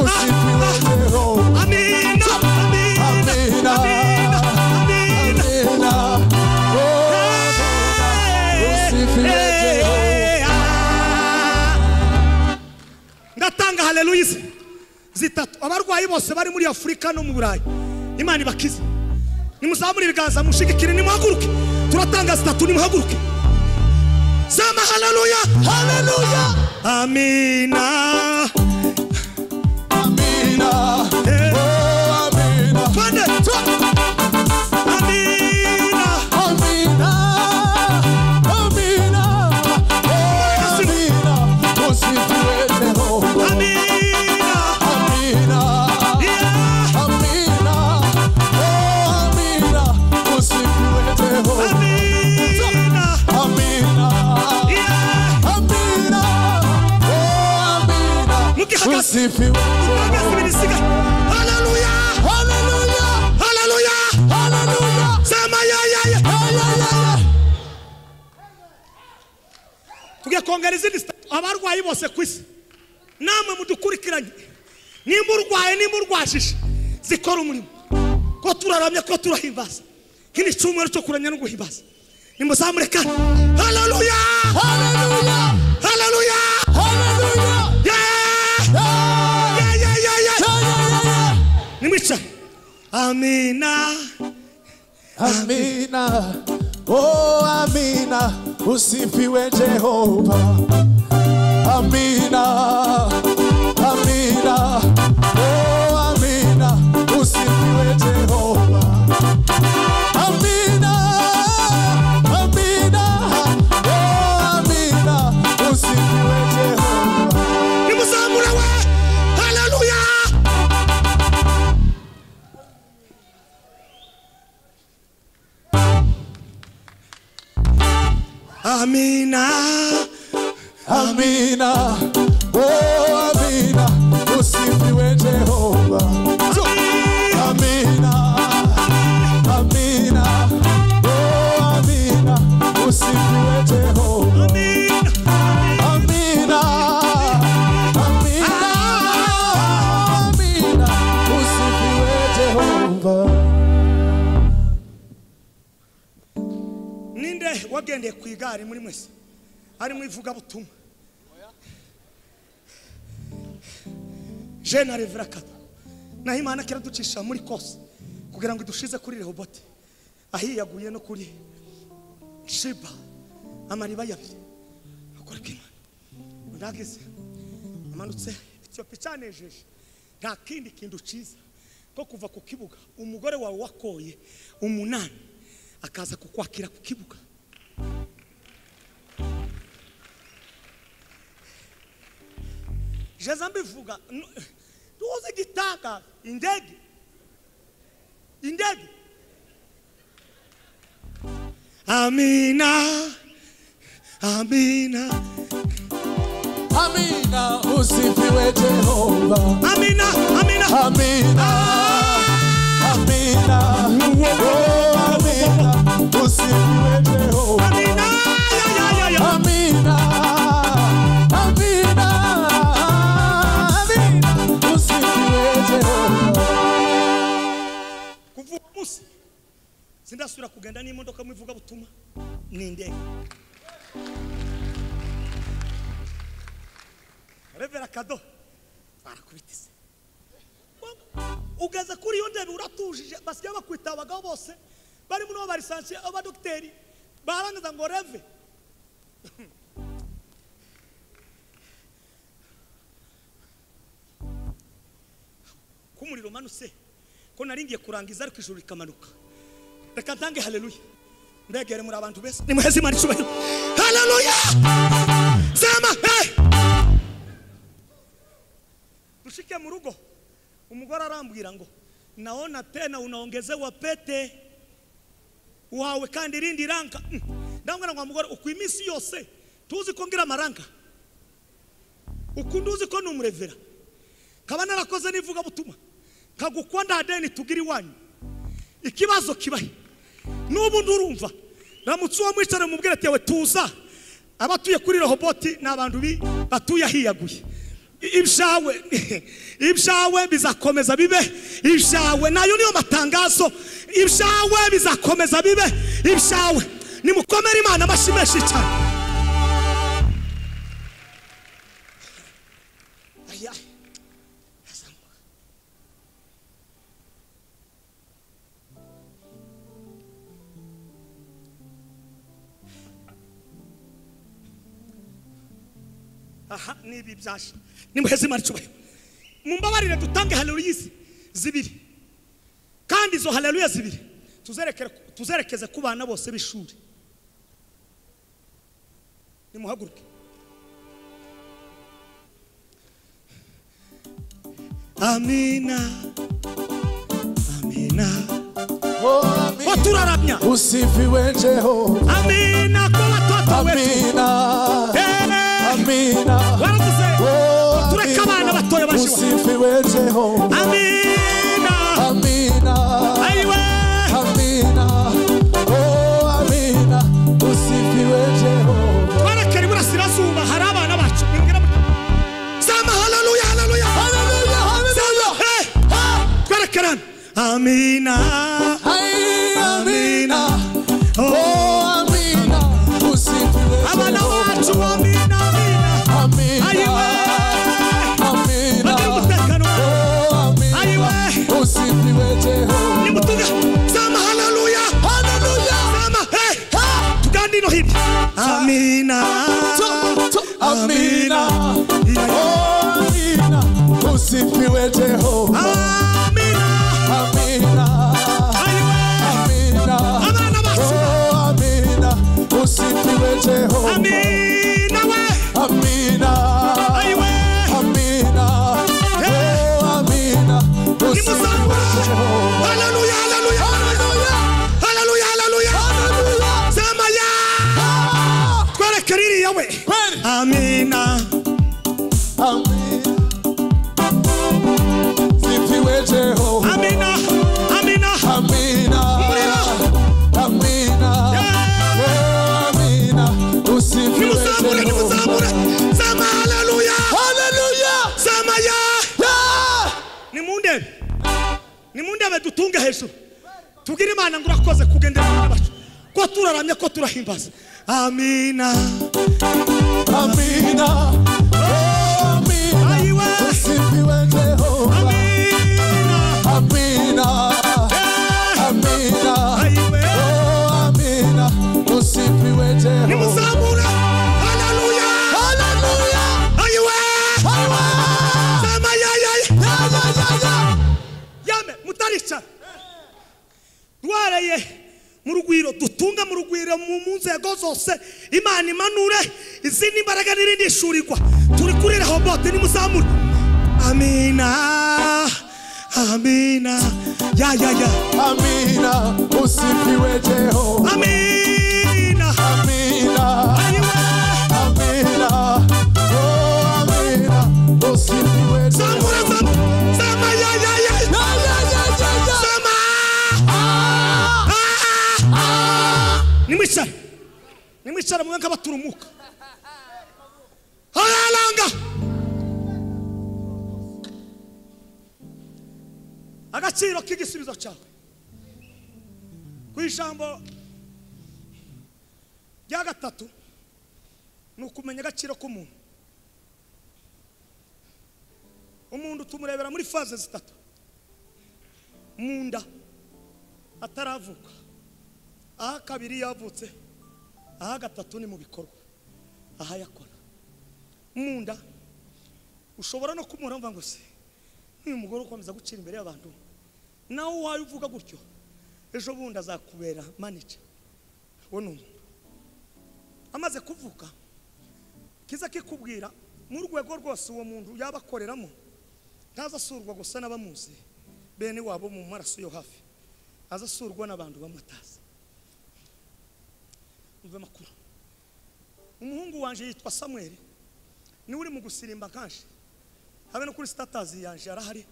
usifiwe Jehova. Amina, amina, amina, amina. Oh, amina, usifiwe Jehova. Ndatanga haleluya zitatu. Abarwayi bose bari muri Afrika no mu Burayi Imana ibakize. Nimuzamure ibiganza mushigikire, nimuhaguruke. Turatanga zitatu, nimuhaguruke. Sema haleluya haleluya. Amina amina. Oh, amina. Twende. Amina amina amina. Oh, amina, usifiwe Jehova. Amina amina yeah. Amina. Oh, amina, usifiwe Jehova. Amina amina yeah. Amina. Oh, amina, Mukihagaze. usifiwe Jehova. Haleluya haleluya haleluya haleluya. Sema ya ya ya. Ya ya ya. Tugiye kongera izindi abarwayi bose ku isi namwe mudukurikiranye. Nimba urwaye nimba urwajije zikora umurimo. Ko turaramye ko turahimbaza. Kini cyumweru cyo kuramya no guhimbaza. Nimuzamureka. Haleluya haleluya haleluya haleluya. Yeah yeah yeah yeah yeah. Ya ya ya. Nimwicaye. Amina amina. Oh, amina, usifiwe Jehova. Amina amina. Oh, amina, usifiwe Jehova. Amina amina. Oh, amina, usifiwe Jehova. Nimuzamure we. Haleluya. Amina amina. Oh, amina, usifiwe Jehova. Amina amina. Oh, amina, usifiwe Jehova. Amina amina amina. Amina, usifiwe Jehova. Ninde wagendeye ku igare muri mwese ari mu ivugabutumwa? Jeune arevera kata naho Imana kiraducisha muri kose kugira ngo idushize kuri Rehobote ahiyaguye no kuri Shiba amariba yabiri akora Imana. Ndagize amanutse Ethiopia cyanejeje. Nta kindi kintu ciza ko kuva ku kibuga umugore wawe wakoye 8 akaza kukwakira ku kibuga. Jeza mbivuga tuze gitaka indege indege. Amina amina amina. Amina, usifiwe Jehova. Amina, amina, amina, amina. Oh, amina, usifiwe Jehova. Amina, ya ya ya ya. Amina, amina, amina, usifiwe Jehova. Kuva umunsi sindasubira kugenda n'imodoka mu ivuga butuma ni indege. Revera kado barakubitise. Ugeze kuri iyo ndebe uratujije, basigaye bakwita abagabo bose bari muri bo barisansiye abadokiteri barangiza ngo reve. Kumuriro manuse ko naringiye kurangiza ariko ijuru rikamanuka. Reka ntange haleluya. Mbegere muri abantu bese nimuheze Imana icyubahiro. Haleluya. Sema hey. Dushike mu rugo umugore arambwira ngo naona tena unaongezewa pete wawe kandi irindi ranka. Ndambwira ngo mugore uko iminsi yose tuzi ko ngira amaranka, ukunduzi ko numurevera kaba narakoze nivuga butuma kagukwanda deni tugira iwanyu. Ikibazo kibahe nubu ndurumva ramutse uwo mwicare mubwire ati yawe tuza abatuye kuri Rehoboti n'abantu bi batuye ahiyaguye. Ibyawe ibyawe bizakomeza bibe ibyawe, nayo niyo matangazo. Ibyawe bizakomeza bibe ibyawe. Nimukomere Imana amashyi cyane. Aya aha nibi byasha nimuheze Imana icyubahiro. Mumbabarire dutange haleluya zibiri, kandi izo haleluya zibiri tuzerekeze ku bana bose b'ishuri. Nimuhaguruke. Amina, amina. Oh, amina. Turaramya. Usifiwe Jehova. Amina kwa watoto wetu. Amina. Amina. Waravuze. Tureka abana batoya bashiwa. Usifiwe Jehova. Amina. Amina. Aiwe. Amina. Oh, amina. Usifiwe Jehova. Twarekera iburasirazuba hari abana bacu. Sema haleluya, haleluya. Haleluya, haleluya. Hey. Twarekerana. Amina. Amina. Oh, amina. Usifiwe abana bacu. Amina, amina. Amina. Aiwe. Amina. Oh, amina. Aiwe. Usifiwe Jehova. Nimutuga. Sema haleluya. Haleluya. Sema hey. Tugandi no hidi. Amina. Amina. Oh, amina. Usifiwe Jehova. Amina. Amina. Aiwe. Amina. Abana bacu. Oh, amina. Usifiwe Jehova. Amina we. Amina. Aiwe. Amina. Oh, amina. Usifiwe Jehova. Haleluya, haleluya. Haleluya. Haleluya, haleluya. Haleluya. Sema ya. Twerekere iriya we. Kweli. Amina. Amina. Sifiwe Jehova. Amina. Amina. Amina. Amina. Oh, amina. Usifiwe Nimuzamure, Jehova. nimuzamure. Sema haleluya. Haleluya. Sema ya. Yeah. Nimundebe. Nimundebe dutunge hejuru. Tugire Imana ngo urakoze kugendera abana bacu. Ko turaramye ko turahimbaza. Amina. Amina. Oh, amina. Aiwe. Usifiwe Jehova. Amina. Amina. Amina. Aiwe. Oh, amina. Usifiwe Jehova. Nimuzamure. Haleluya. Haleluya. Aiwe. Aiwe. Sema ya ya ya. Ya ya ya ya. Yame mutaricara. Dwareye mu rugwiro dutunga mu rugwiro mu nzego zose Imana imanure izindi imbaraga n'irindi shurirwa. Turi kuri Rehobote nimuzamure. Amina. Amina. Ya ya ya. Amina. Usifiwe Jehova. Amina. Amina. Aiwe. Amina. Oh, amina. Nimwicare. Nimwicare mwe nk'abaturumuka. Haralanga. Agaciro k'igisubizo cyawe. Ku ijambo rya gatatu ni ukumenya agaciro k'umuntu. Umuntu tumurebera muri faze zitatu. Munda ataravuka, aha kabiri yavutse, aha gatatu ni mu bikorwa, aha yakora. Munda ushobora no kumura mva ngo se uyu mugore ukomeza gucira imbere y'abantu, nawe wayo uvuga gutyo ejo bundi azakubera manager. Wo ni umuntu amaze kuvuka kiza kikubwira mu rwego rwose uwo muntu yabakoreramo, ntazasurwa gusa n'abamuzi bene wabo mu maraso yo hafi, azasurwa n'abantu bamutazi. Umve makuru. Umuhungu wanje yitwa Samuel, ni uri mu gusirimba kanshi, habe no kuri status yanje arahari,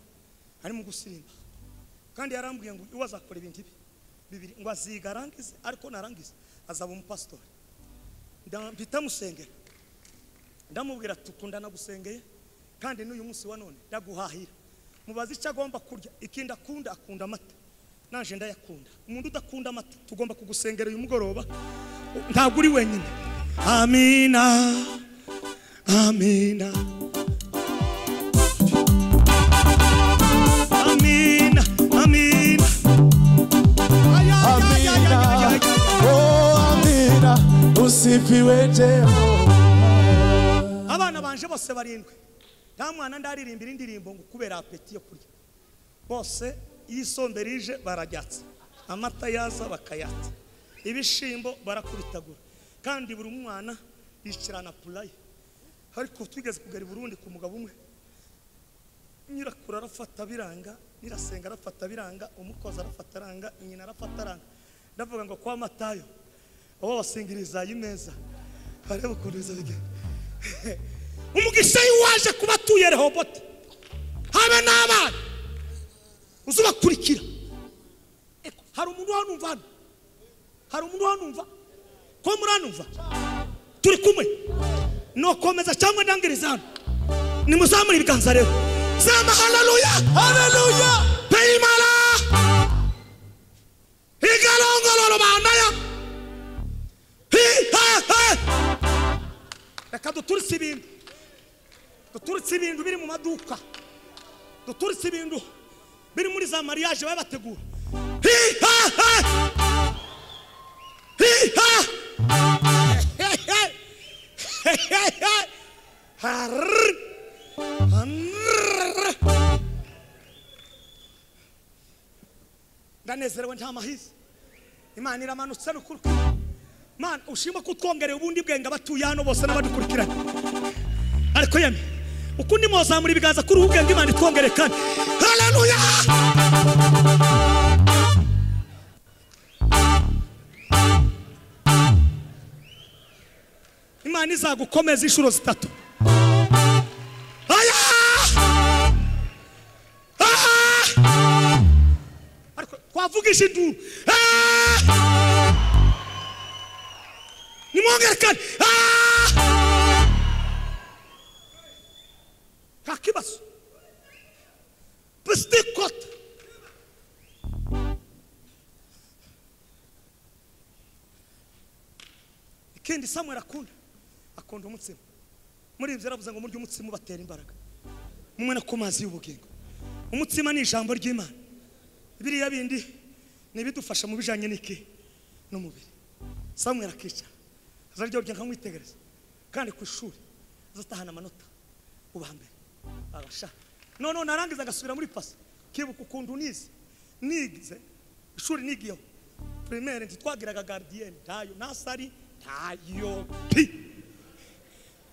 ari mu gusirimba. Kandi yarambwiye ngo iwe azakora ibintu bibiri, ngo aziga arangize, ariko narangize azaba umupastori. Mpita musengera, ndamubwira tukundana gusengeye, kandi n'uyu munsi wa none ndaguhahira. Mubaze icyo agomba kurya, ikindi akunda, akunda amata, naje ndayakunda. Umuntu udakunda amata tugomba kugusengera uyu mugoroba, ntabwo uri wenyine. Amina, amina, amina, amina, amina. Oh, amina, usifiwe Jehova. Abana banje bose barindwi, nta mwana ndaririmbira indirimbo ngo kubera apeti yo kurya. Bose isombe rije barajyatsa, amata yaza bakayatsa, ibishimbo barakubitagura, kandi buri mwana yicirana pulaye. Ariko twigeze kugera i Burundi ku mugabo umwe, nyirakuru arafata biranga, nyirasenga arafata biranga, umukozi arafata aranga, nyina arafata aranga. Ndavuga ngo kwa Matayo abo basingiriza imeza, barebe ukuntu biza bigenda. Umugisha waje kubatuye Rehobote, habe n'abana uzubakurikira. Hari umuntu wanumva hano? Hari umuntu wanumva? Ko muranumva? Turi kumwe. No komeza cyangwa ndangiriza hano. Nimuzamure ibiganza rero. Zama haleluya, haleluya. Peimala igalongolo bandaya. Hi ha ha. Reka duturitse ibintu. Duturitse ibintu biri mu maduka. Duturitse ibintu biri muri za mariage babategura. Hi ha ha. Hi ha. Ndanezerewe nta mahizi. Imana iramanutse n'ukuri. Mana ushima kutwongerera ubundi bwenge abatuye hano bose n'abadukurikiranye. Ariko yemwe ukundi mwozamura ibiganza kuri ubwenge Imana itwongere kandi. Haleluya! Imana izagukomeza inshuro zitatu. Aya! Ah! Ariko twavugisha induru. Ah! Nimwongere kandi. Ah! Nta kibazo. Pistikot. Ikindi Samuel akunda, akunda umutsima. Muri ibyo yaravuze ngo murye umutsima ubatera imbaraga, mumwe no ku mazi y'ubugingo. Umutsima ni ijambo ry'Imana. Biriya bindi ni bidufasha mu bijanye n'iki n'umubiri. Samuel akica azaryo rya nkamwitegereza, kandi ku ishuri azatahana amanota ubambere abasha. None narangiza agasubira muri pasi, kibuka ukuntu nize nize ishuri nigiyeho primaire, ntitwagiraga gardien, ntayo nasari, ntayo pi.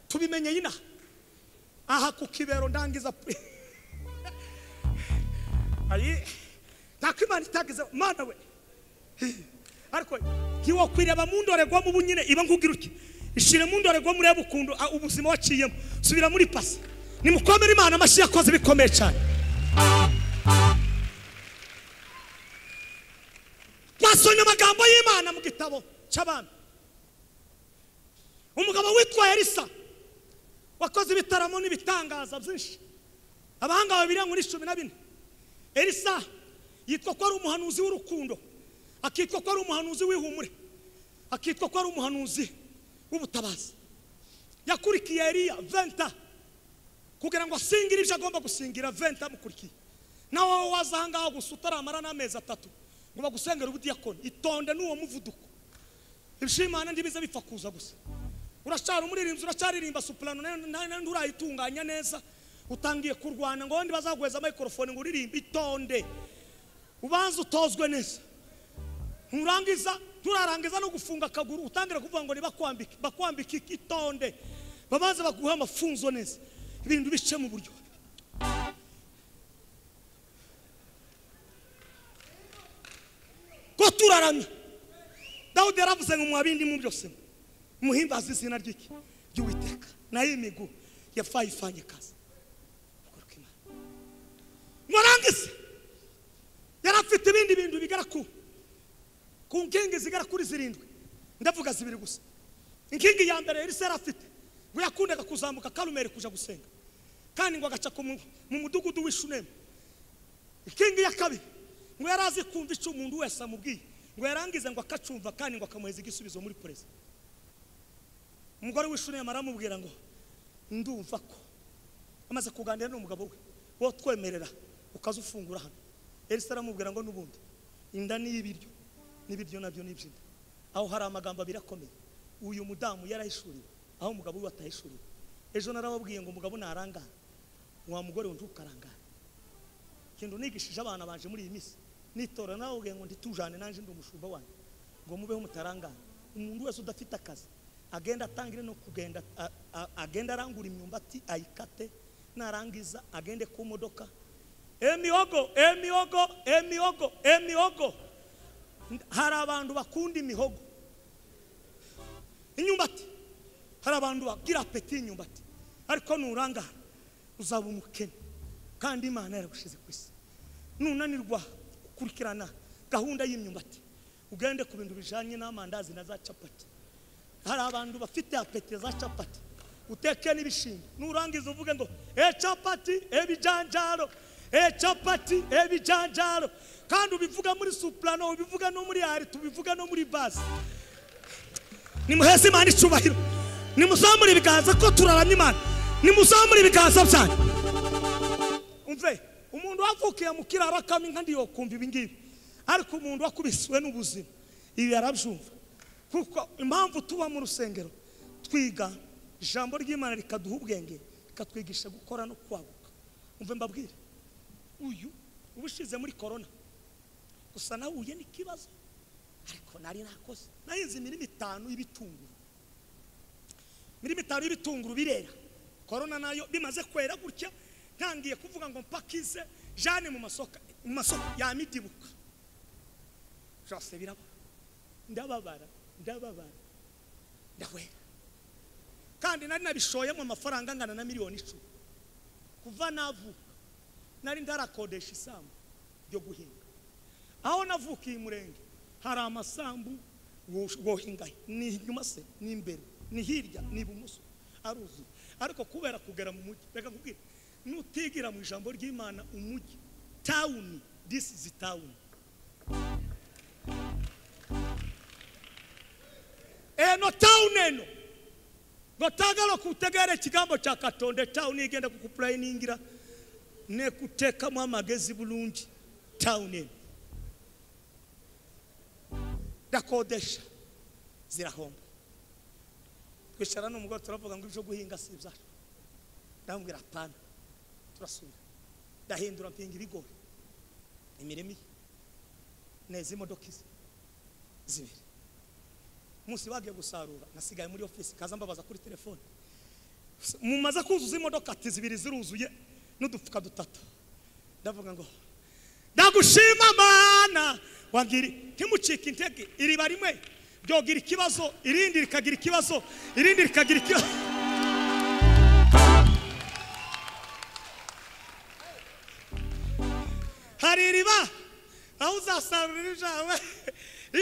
Tubimenye yina aha ku kibero ndangiza ayi ntakimana itagize mana we. Ariko ntiwakwireba mu ndorerwamo ubu nyine iba nkugira uti ishire mu ndorerwamo urebe ukuntu ubuzima waciyemo, subira muri pasi. Nimukomere Imana amashyi yakoze bikomeye cyane. Twasomye amagambo y'Imana mu gitabo cy'abami. Umugabo witwa Elisa wakoze ibitaramo n'ibitangaza byinshi, abahanga babiri muri 14. Elisa yitwa ko ari umuhanuzi w'urukundo, akitwa ko ari umuhanuzi w'ihumure, akitwa ko ari umuhanuzi w'ubutabazi. Yakurikiye Eliya 20 kugira ngo asingire ibyo agomba gusingira. 20 amukurikiye. Nawe waza ahangaha gusa utaramara n'amezi 3 ngo bagusengere ubudiyakoni, itonde n'uwo muvuduko. Ibishimana ndibiza bipfa kuza gusa. Urashara umuririmbyi, uracaririmba soprano nayo nturayitunganya neza, utangiye kurwana ngo ndi bazaguheza microphone ngo uririmbe. Itonde, ubanze utozwe neza. Nturangiza, turarangiza no gufunga akaguru utangira kuvuga ngo nibakwambike, bakwambike. Itonde, babanze baguha amafunzo neza, ibintu bice mu buryo. Ko turaramye. Dawudi yaravuze ngo mwabindi mu byose muhimbaze izina ry'iki ry'Uwiteka, nayo imigu yafaye ifanye kazi. Mwarangize yarafite ibindi bintu bigera ku nkingi zigera kuri 7. Ndavuga 2 gusa. Inkingi ya mbere Elisa yarafite ngo yakundaga kuzamuka Karumeli kuja gusenga, kandi ngo agaca mu mudugudu w'Ishunemu. Inkingi ya kabiri ngo yarazi kumva icyo umuntu wese amubwiye, ngo yarangize ngo akacumva kandi ngo akamuheza igisubizo muri perezida. Umugore w'Ishunemu aramubwira ngo ndumva ko amaze kuganira n'umugabo we, wo twemerera ukaza ufungura hano. Elisa aramubwira ngo nubundi inda ni ibiryo n'ibiryo nabyo ni iby'inda. Aho hari amagambo abiri akomeye. Uyu mudamu yarahishuriwe aho umugabo we atahishuriwe. Ejo narababwiye ngo umugabo narangara, wa mugore we ntukarangara. Kintu nigishije abana banje muri iyi minsi nitora narababwiye ngo nditujane nanje ndi umushumba wanyu, ngo mubeho mutarangara. Umuntu wese udafite akazi agenda atangire no kugenda, agenda arangura imyumbati ayikate, narangiza agende ku modoka. Emihogo, emihogo, emihogo, emihogo. Hari abantu bakunda imihogo, inyumbati. Hari abantu bagira apeti inyumbati, ariko nurangara uzaba umukene, kandi Imana yaragushize ku isi. Nunanirwa gukurikirana gahunda y'imyumbati, ugende ku bintu bijanye n'amandazi na za capati. Hari abantu bafite apeti za capati, uteke n'ibishimbo, nurangiza uvuge ngo e capati ebijanjaro, e capati ebijanjaro. Kandi ubivuga muri soprano, ubivuga no muri alto, ubivuga no muri bass. Nimuheze Imana icubahiro, nimuzamure ibiganza ko turaramya Imana, nimuzamure ibiganza byanyu. Umve, umuntu wavukiye mu kiraro akama inka ndiyo kumva ibi ngibi, ariko umuntu wakubiswe n'ubuzima ibi yarabyumva. Kuko impamvu tuba mu rusengero twiga ijambo ry'Imana rikaduha ubwenge, rikatwigisha gukora no kwaguka. Umve mbabwire, uyu ubushize muri corona gusa nahuye n'ikibazo, ariko nari nakoze nahinze imirima 5 y'ibitunguru. Imirima 5 y'ibitunguru birera. Corona nayo bimaze kwera gutya, ntangiye kuvuga ngo mpakize jane mu masoko, mu masoko yamidibuka byose biraba. Ndababara, ndababara, ndahwera. Kandi nari nabishoyemo amafaranga angana na miliyoni 10. Kuva navuka nari ndarakodesha isambu ryo guhinga. Aho navukiye murenge hari amasambu wohinga, ni inyuma se, ni imbere, ni hirya, ni ibumoso, aruzuye. Ariko kubera kugera mu mujyi, reka nkubwire, nutigira mu ijambo ry'Imana umujyi, town, this is town. Eno town eno gotagala kutegera ekigambo kya Katonda. Town igenda kukuplainingira nekuteekamu amagezi bulungi. Town eno ndakodesha zirahomba. Twicara n'umugore turavuga ngo ibyo guhinga si ibyacu. Ndamubwira apana, turasubira. Ndahindura mpinga ibigori, imirima neza, imodoka izi zibiri. Umunsi bagiye gusarura nasigaye muri office, kaza mbabaza kuri telefone, mumaze kuzuza imodoka ati 2 ziruzuye n'udufuka 3. Ndavuga ngo ndagushima Mana wangiri. Ntimucike intege, iriba rimwe ryogira ikibazo, irindi rikagira ikibazo, irindi rikagira ikibazo. Hari iriba aho uzasarura ibyawe,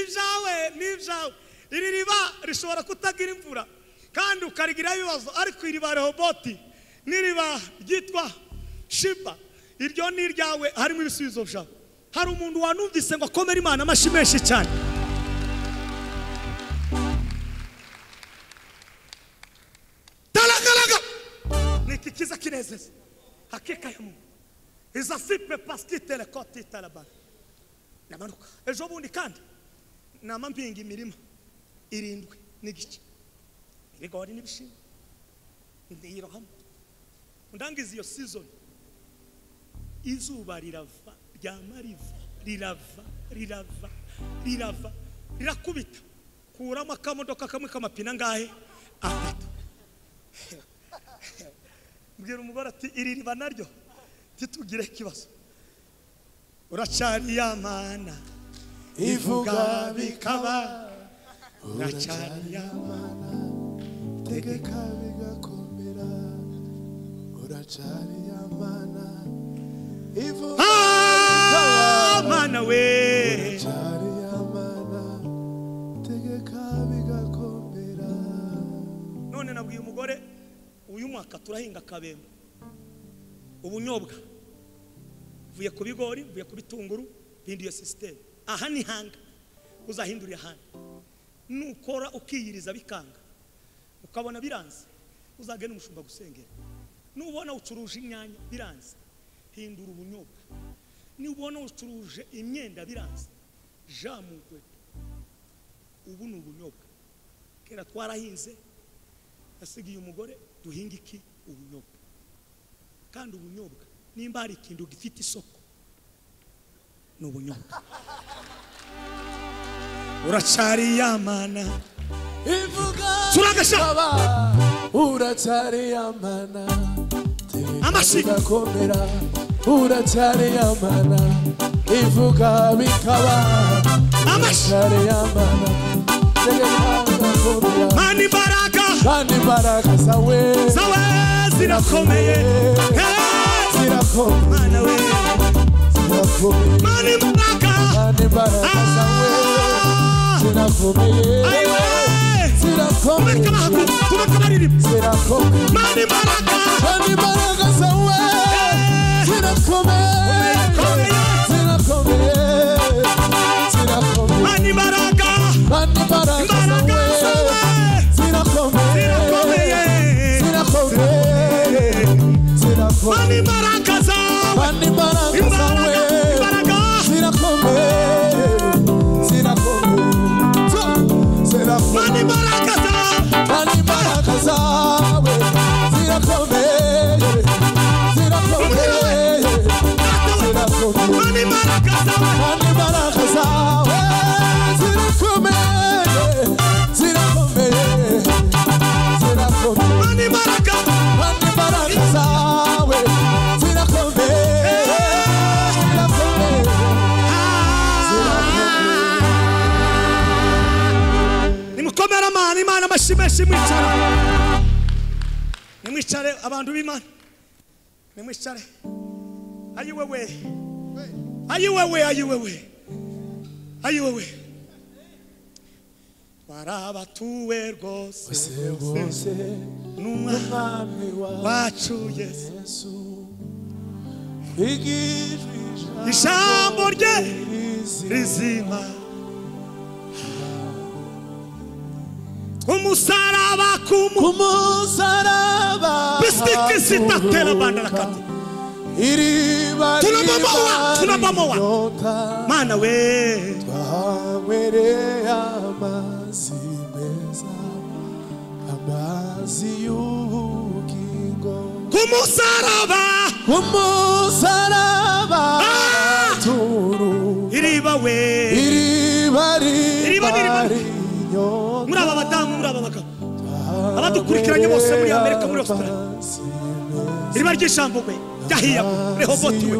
ibyawe n'ibyawe. Iri riba rishobora kutagira imvura kandi ukarigira ibibazo, ariko iriba Rehoboti n'iriba ryitwa Shiba iryo ni iryawe, harimo ibisubizo byawe. Hari umuntu wanumvise ngo akomere Imana amashyi menshi cyane. Talagalaga niki kiza kinezeza hakika ya Mungu izasipe paskite le koti talabana. Namanuka ejo bundi kandi nama mpinga imirima 7 n'igice ibigori n'ibishimbo ndirohamo ndangiza iyo season. Izuba rirava ryama riva rirava rirava rirava rirakubita, kuramo akamodoka kamwe k'amapine angahe? 3. Mbwira umugore ati iri riba naryo titugire ikibazo. Uracari ya mana ivuga bikaba, uracari ya mana tegeka bigakomera, uracari ya mana ivuga bikaba, mana we, uracari ya mana tegeka bigakomera. None nabwiye umugore uyu mwaka turahinga kabembe ubunyobwa, mvuye ku bigori mvuye ku bitunguru, hinduye system. Aha ni hanga uzahindurira ahandi. Nukora ukiyiriza bikanga ukabona biranze, uzagenda umushumba gusengera. Nubona ucuruje inyanya biranze, hindura ubunyobwa. Nubona ucuruje imyenda biranze, ja mu nkweto. Ubu ni ubunyobwa. Kera twarahinze, nasigiye umugore duhinga iki? Ubunyobwa. Kandi ubunyobwa nimba hari ikintu gifite isoko ni ubunyobwa. Uracari ya mana ivuga turagasha, uracari ya mana amashyi bigakomera, uracari ya mana ivuga bikaba, amashyi uracari ya mana tegeka bigakomera. Mana imbaraga, Mana imbaraga zawe zawe zirakomeye, zirakomeye, mana we, zirakomeye, Mana imbaraga, Mana imbaraga zawe zirakomeye, zirakomeye, zirakomeye, Mana imbaraga, Mana imbaraga zawe zirakomeye, zirakomeye, zirakomeye, Mana imbaraga, Mana imbaraga zawe zirakomeye, zirakomeye, zirakomeye, Mana imbaraga zawe, Mana imbaraga zawe zirakomeye, zirakomeye, zirakomeye, Mana imbaraga zawe, Mana imbaraga zawe zirakomeye, zirakomeye, zirakomeye, Mana imbaraga zawe, Mana imbaraga zawe zirakomeye, zirakomeye, zirakomeye, Mana imbaraga, Mana imbaraga zawe zirakomeye, zirakomeye, zirakomeye. Nimukomere Imana, Imana amashyi menshi, mwicara. Nimwicare abantu b'Imana. Nimwicare. Ayiwewe. Ayiwewe, ayiwewe. Ayiwewe. Twarabatuwe rwose bose n'umwami wacu Yesu. Ijambo rye rizima. Umusaraba kumusaraba bisikisita tela banda lakati. Iriba tunabomoa, tunabomoa. Mana we twahanywereye amazi meza, amazi y'ubugingo. Kumusaraba, kumusaraba turu iriba we, iriba iriba rinyota. Muri aba badamu, muri aba bagabo abadukurikiranye bose muri Amerika, muri Australia, iriba ry'ijambo we ryahiye Rehoboti we.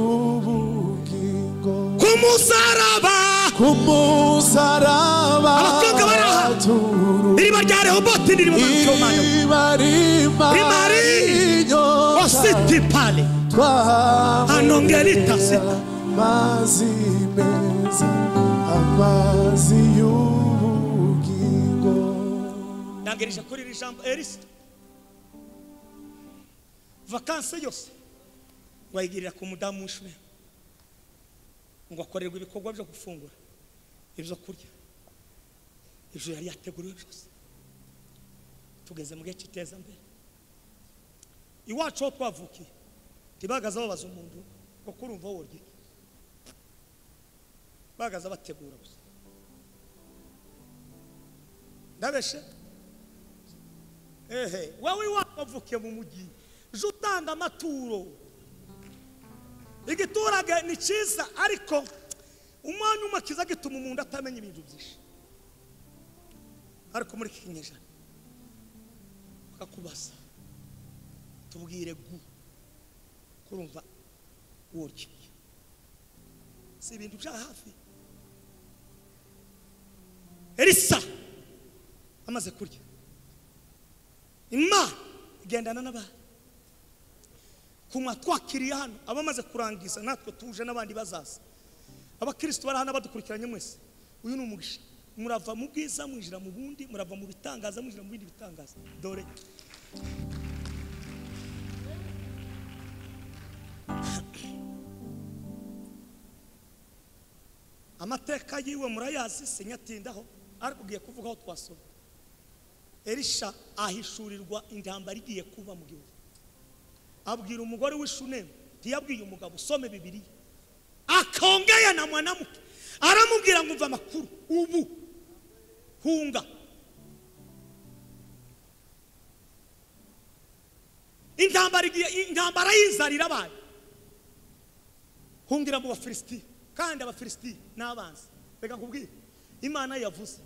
Kumusaraba, kumusaraba abakobwa baraha iriba rya Rehoboti nirimo manuka rimari ositi pale anongelita sita amazi meza, amazi y'ubugingo. Ndangirije kuri iri jambo. Elisa vakanse yose wayigirira ku mudamu w'Ishunemu, ngo akorerwe ibikorwa byo gufungura ibyo kurya, ibyo yari yateguriwe byose. Tugeze mu gihe cy'iterambere. Iwacu aho twavukiye ntibagaza babaza umuntu ngo kurumva worya iki, bagaza bategura gusa. Ndabeshe? Ehe, wowe iwacu wavukiye mu mujyi, je utanga amaturo. Igiturage ni cyiza, ariko umwanya umwe kiza gituma umuntu atamenya ibintu byinshi. Ariko muri iki kinyejana bakakubaza, tubwire gu kurumva worya, si ibintu bya hafi. Elisa amaze kurya, Imana igendana n'abantu. Kunywa twakiriye hano abamaze kurangiza, natwe tuje n'abandi bazaza. Abakristo bari hano badukurikiranye mwese, uyu ni umugisha. Murava mu bwiza mwinjira mu bundi, murava mu bitangaza mwinjira mu bindi bitangaza. Dore amateka yiwe murayazi, sinyatindaho, ariko ugiye kuvuga aho twasoma. Elisha ahishurirwa intambara igiye kuba mu gihugu. Abwira umugore w'Ishunemu, ntiyabwiye umugabo, usome Bibiliya. Akongea na mwanamke, aramubwira ngo umva amakuru ubu, hunga. Intambara igiye, intambara y'inzara irabaye. Hungira mu Bafilisitiya, kandi Abafilisitiya n'abanzi. Reka nkubwire, Imana yavuze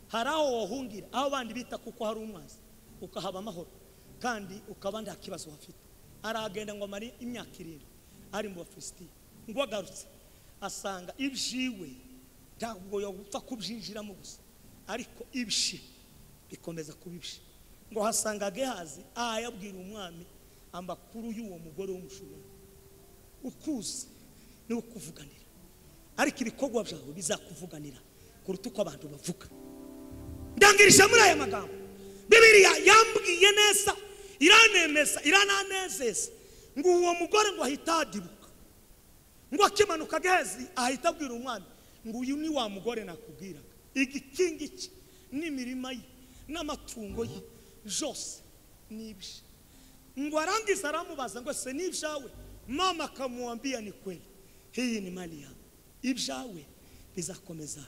hari aho wohungira, aho bandi bita kuko hari umwanzi, ukahaba amahoro kandi ukaba nta kibazo wafite. Aragenda ngo amare imyaka 7 ari mu Bafilisitiya, ngo agarutse asanga ibyiwe ntabwo yopfa kubyinjiramo gusa, ariko ibshi bikomeza kuba ibshi. Ngo hasanga Gehazi ayabwira umwami amakuru y'uwo mugore w'umushumba. Ukuze ni ukuvuganira, ariko ibikorwa byawe bizakuvuganira kuruta uko abantu bavuga. Ndangirije muri aya magambo, Bibiliya yambwiye neza, iranemeza, irananezeza, ngo uwo mugore ngo ahita adibuka, ngo akimanuka Gehazi ahita abwira umwami ngo uyu ni wa mugore nakubwiraga, igikingi cye n'imirima ye n'amatungo ye byose ni ibye. Ngo arangiza aramubaza ngo se ni ibyawe? Mama akamwambia ni kweli, hii ni mali yawe, ibyawe bizakomeza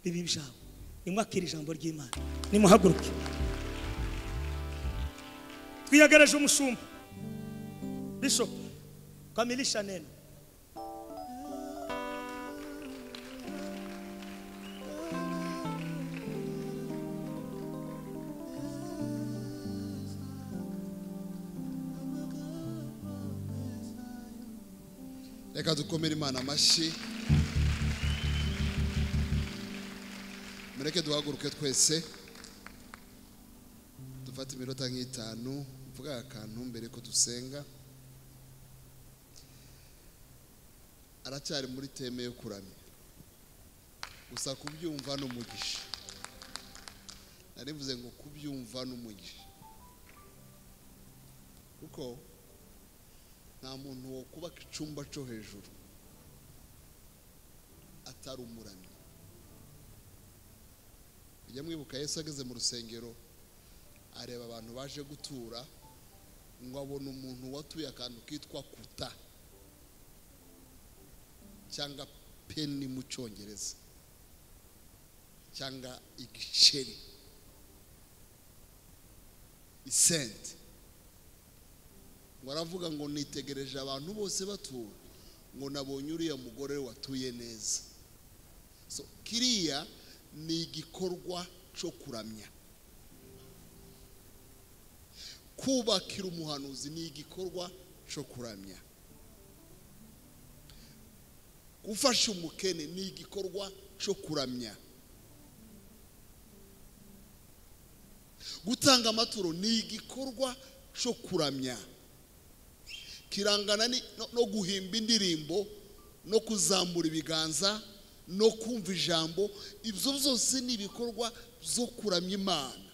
bibe ibyawe. Nimwakire ijambo ry'Imana, nimuhaguruke. Twiyagaraje umushumba Bishop, kamilisha neno. Reka dukomere Imana amashyi. Mureke duhaguruke twese, dufate iminota nk'itanu mvuga akantu mbere ko dusenga. Aracyari muri teme yo kuramya, gusa kubyumva n'umugisha. Narivuze ngo kubyumva n'umugisha, kuko nta muntu wo kubaka icyumba cyo hejuru atari umuramyi. Ujya mwibuka Yesu ageze mu rusengero areba abantu baje gutura, ngo abone umuntu watuye akantu kitwa kuta cyangwa peni mu Cyongereza cyangwa igiceri, isente. Ngo aravuga ngo nitegereje abantu bose batura, ngo nabonye uriya mugore watuye neza. So kiriya ni igikorwa cyo kuramya. Kubakira umuhanuzi ni igikorwa cyo kuramya. Gufasha umukene ni igikorwa cyo kuramya. Gutanga amaturo ni igikorwa cyo kuramya. Kirangana no guhimba indirimbo, no kuzamura ibiganza, no kumva ijambo, ibyo byose ni ibikorwa byo kuramya Imana.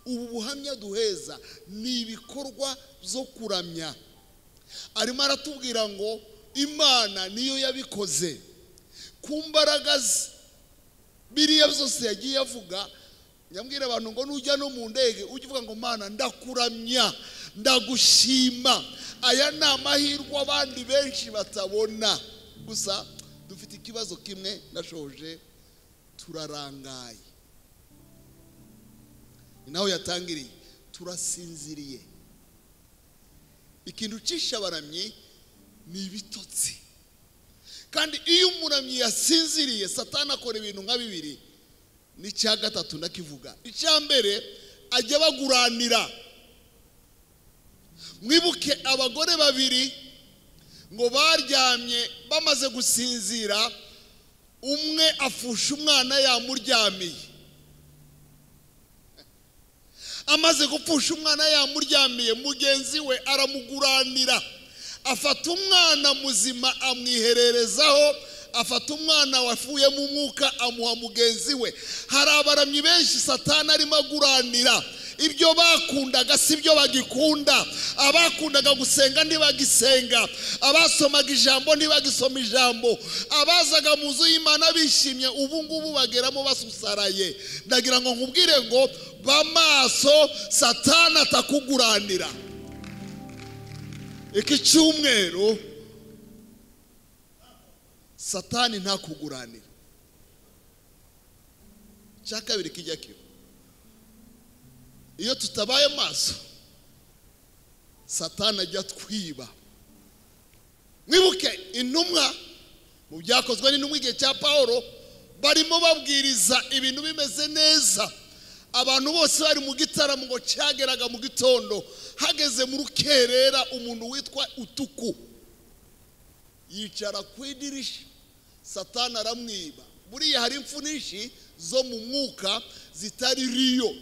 Ubu buhamya duheza ni ibikorwa byo kuramya. Arimo aratubwira ngo Imana niyo yabikoze ku mbaraga ze. Biriya byose yagiye avuga, nyambwira abantu ngo nujya no mu ndege ujye uvuga ngo Mana ndakuramya, ndagushima. Aya ni amahirwe abandi benshi batabona. Gusa dufite ikibazo kimwe nashoje, turarangaye. Ni naho yatangiriye, turasinziriye. Ikintu cisha abaramyi ni ibitotsi. Kandi iyo umuramyi yasinziriye, Satani akora ibintu nka bibiri n'icya gatatu ndakivuga. Icya mbere, ajya baguranira. Mwibuke abagore babiri ngo baryamye bamaze gusinzira, umwe afusha umwana yamuryamiye. Amaze gupfusha umwana yamuryamiye, mugenzi we aramuguranira, afata umwana muzima amwihererezaho, afata umwana wafuye mu mwuka amuha mugenzi we. Hari abaramyi benshi Satani arimo aguranira. Ibyo bakundaga si byo bagikunda. Abakundaga gusenga ntibagisenga, abasomaga ijambo ntibagisoma ijambo, abazaga mu nzu y'Imana bishimye ubu ngubu bageramo basusaraye. Ndagira ngo nkubwire ngo bamaso Satani atakuguranira. Iki cyumweru Satani ntakuguranira. Cya kabiri kijya kiba, iyo tutabaye maso Satani ajya twiba. Mwibuke intumwa mu byakozwe n'intumwa igihe cya Paulo, barimo babwiriza ibintu bimeze neza, abantu bose bari mu gitaramo ngo cyageraga mu gitondo, hageze mu rukerera umuntu witwa Utuku yicara ku idirisha, Satani aramwiba. Buriya hari impfu nyinshi zo mu mwuka zitari riyo.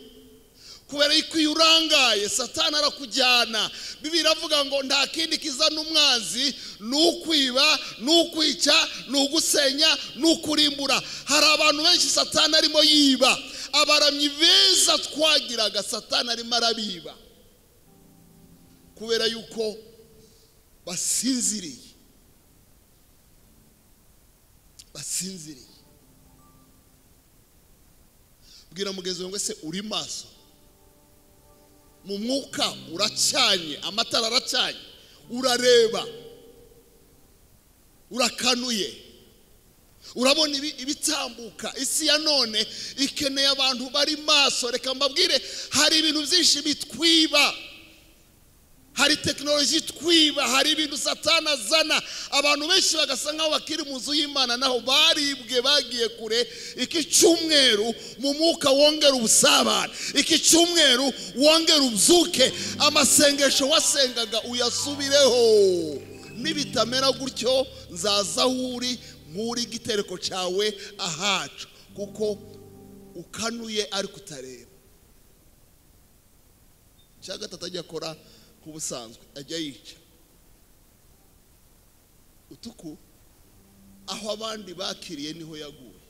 Kubera yuko iyo urangaye Satani arakujyana. Bibiliya iravuga ngo nta kindi kizana umwanzi ni ukwiba, ni ukwica, ni ugusenya, ni ukurimbura. Hari abantu benshi Satani arimo yiba. Abaramyi beza twagiraga Satani arimo arabiba, kubera yuko basinziriye. Basinziriye. Bwira mugenzi wawe ngo se uri maso mu mwuka, uracanye, amatara aracanye, urareba, urakanuye, urabona ibitambuka. Isi ya none ikeneye abantu bari maso. Reka mbabwire, hari ibintu byinshi bitwiba, hari tekinoloji twiba, hari ibintu Satani azana, abantu benshi bagasa nkaho bakiri mu nzu y'Imana naho baribwe bagiye kure. Iki cyumweru mu mwuka wongera ubusabane, iki cyumweru wongera ubyuke, amasengesho wasengaga uyasubireho. Nibitamera gutyo nzaza aho uri nkuri igitereko cyawe ahacu, kuko ukanuye ariko utareba. Icya gatatu ajya akora kubusanzwe, ajya yica. Utuku aho abandi bakiriye niho yaguye.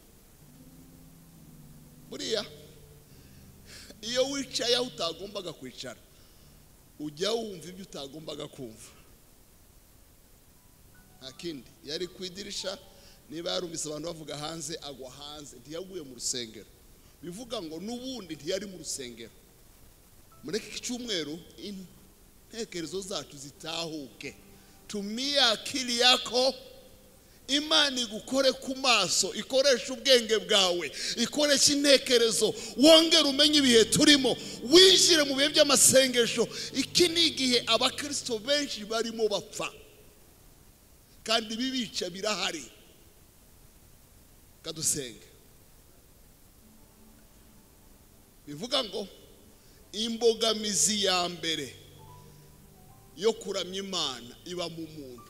Buriya iyo wicaye aho utagombaga kwicara, ujya wumva ibyo utagombaga kumva. Nta kindi, yari ku idirisha, niba yarumvise abantu bavuga hanze agwa hanze, ntiyaguye mu rusengero. Bivuga ngo n'ubundi ntiyari mu rusengero. Mureke iki cyumweru intekerezo zacu zitahuke. Tumia akili yako, Imana igukore ku maso, ikoresha ubwenge bwawe, ikoresha intekerezo, wongere umenye ibihe turimo, winjire mu bihe by'amasengesho. Iki ni igihe abakristo benshi barimo bapfa, kandi bibica birahari. Kadusenge. Bivuga ngo imbogamizi ya mbere yo kuramya Imana iba mu muntu.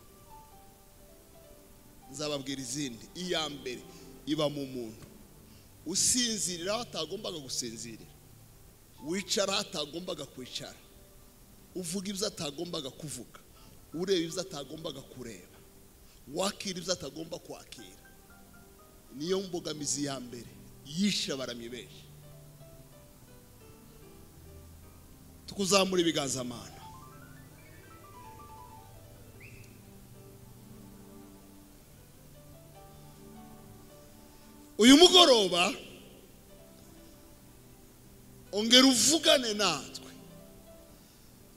Nzababwira izindi. Iya mbere iba mu muntu. Usinzirira aho atagombaga gusinzirira, wicara aho atagombaga kwicara, uvuga ibyo atagombaga kuvuga, ureba ibyo atagombaga kureba, wakira ibyo atagomba kwakira. Niyo mbogamizi ya mbere yishe abaramyi benshi. Tukuzamura ibiganza Mana. Uyu mugoroba ongera uvugane natwe,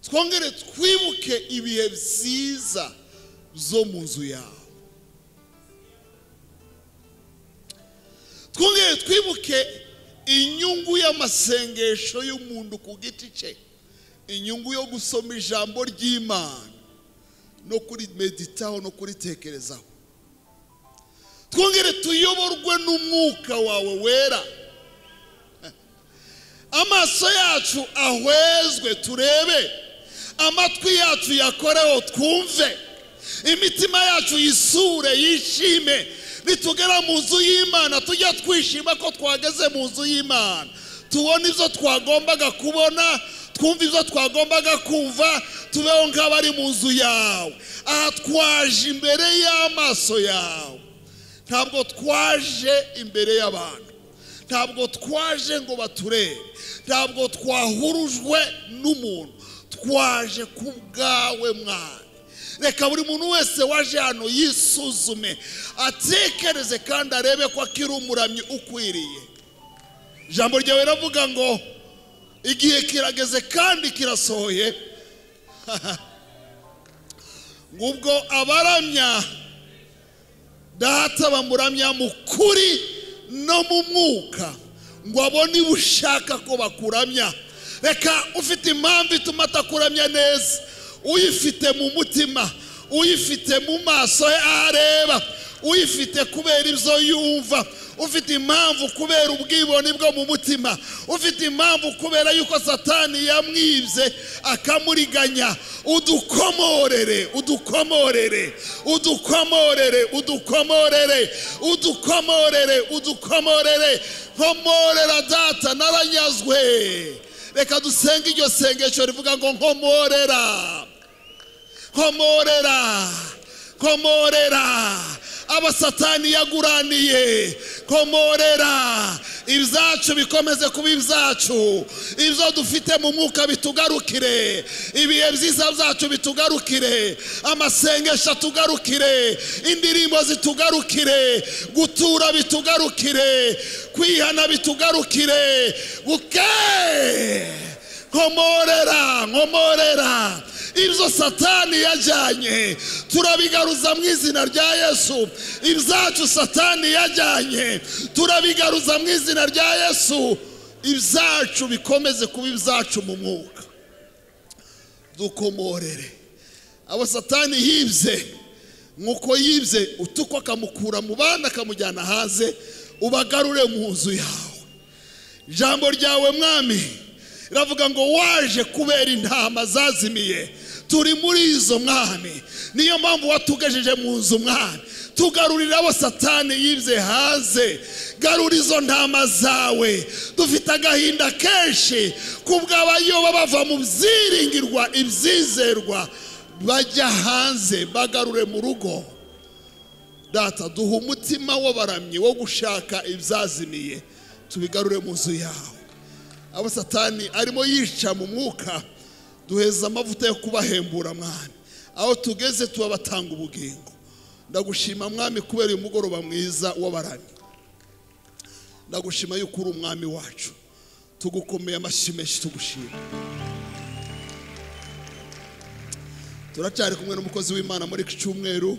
twongere twibuke ibihe byiza byo mu nzu yawe, twongere twibuke inyungu y'amasengesho y'umuntu ku giti cye, inyungu yo gusoma ijambo ry'Imana no kurimeditaho no kuritekerezaho. Twongere tuyoborwe n'umwuka wawe wera, amaso yacu ahwezwe turebe, amatwi yacu yakoreho twumve, imitima yacu yisure yishime. Nitugera mu nzu y'Imana tujya twishima ko twageze mu nzu y'Imana, tubona ibyo twagombaga kubona, twumva ibyo twagombaga kumva, tubeho nk'abari mu nzu yawe. Aha twaje imbere y'amaso yawe, ntabwo twaje imbere y'abantu, ntabwo twaje ngo baturebe, ntabwo twahurujwe n'umuntu, twaje ku bwawe Mwana. Reka buri muntu wese waje hano yisuzume, atekereze kandi arebe ko akiri umuramyi ukwiriye. Ijambo ryawe riravuga ngo igihe kirageze kandi kirasohoye, ngubwo abaramya Data bamuramya mu kuri no mu mwuka, ngo abone ushaka ko bakuramya. Reka ufite impamvu ituma atakuramya neza, uyifite mu mutima, uyifite mu maso he areba, uyifite kubera ibyo yumva, ufite impamvu kubera ubwibone bwo mu mutima, ufite impamvu kubera yuko Satani yamwibye akamuriganya. Udukomorere, udukomorere, udukomorere, udukomorere, udukomorere, udukomorere. Nkomorera Data, naranyazwe. Reka dusenge iryo sengesho rivuga ngo nkomorera, nkomorera, nkomorera aba Satani yaguraniye, komorera ibyacu bikomeze kuba ibyacu, ibyo dufite mu mwuka bitugarukire, ibihe byiza byacu bitugarukire, amasengesho atugarukire, indirimbo zitugarukire, gutura bitugarukire, kwihana bitugarukire. Buke nkomorera, nkomorera ibyo Satani yajyanye turabigaruza mu izina rya Yesu. Ibyacu Satani yajyanye turabigaruza mu izina rya Yesu. Ibyacu bikomeze kuba ibyacu mu mwuka. Dukomorere abo Satani yibye, nkuko yibye utukwa akamukura mu bana akamujyana hanze, ubagarure mu nzu yawe. Ijambo ryawe Mwami ravuga ngo waje kubera intama zazimiye, turi muri izo Mwami, niyo mpamvu watugejeje mu nzu Mwami. Tugarurira abo Satani yibye hanze, garura izo ntama zawe. Dufite agahinda kenshi kubw'abayoba bava mu byiringirwa ibyizerwa bajya hanze, bagarure mu rugo. Data, duha umutima w'abaramyi wo gushaka ibyazimiye, tubigarure mu nzu yawe. Abo Satani arimo yica mu mwuka, duheza amavuta yo kubahembura Mwami. Aho tugeze tubabatanga ubugingo. Ndagushima Mwami kubera uyu mugoroba mwiza w'abaramyi. Ndagushima yuko uri umwami wacu. Tugukomeye amashyi menshi tugushima. Turacyari kumwe n'umukozi w'Imana muri iki cyumweru.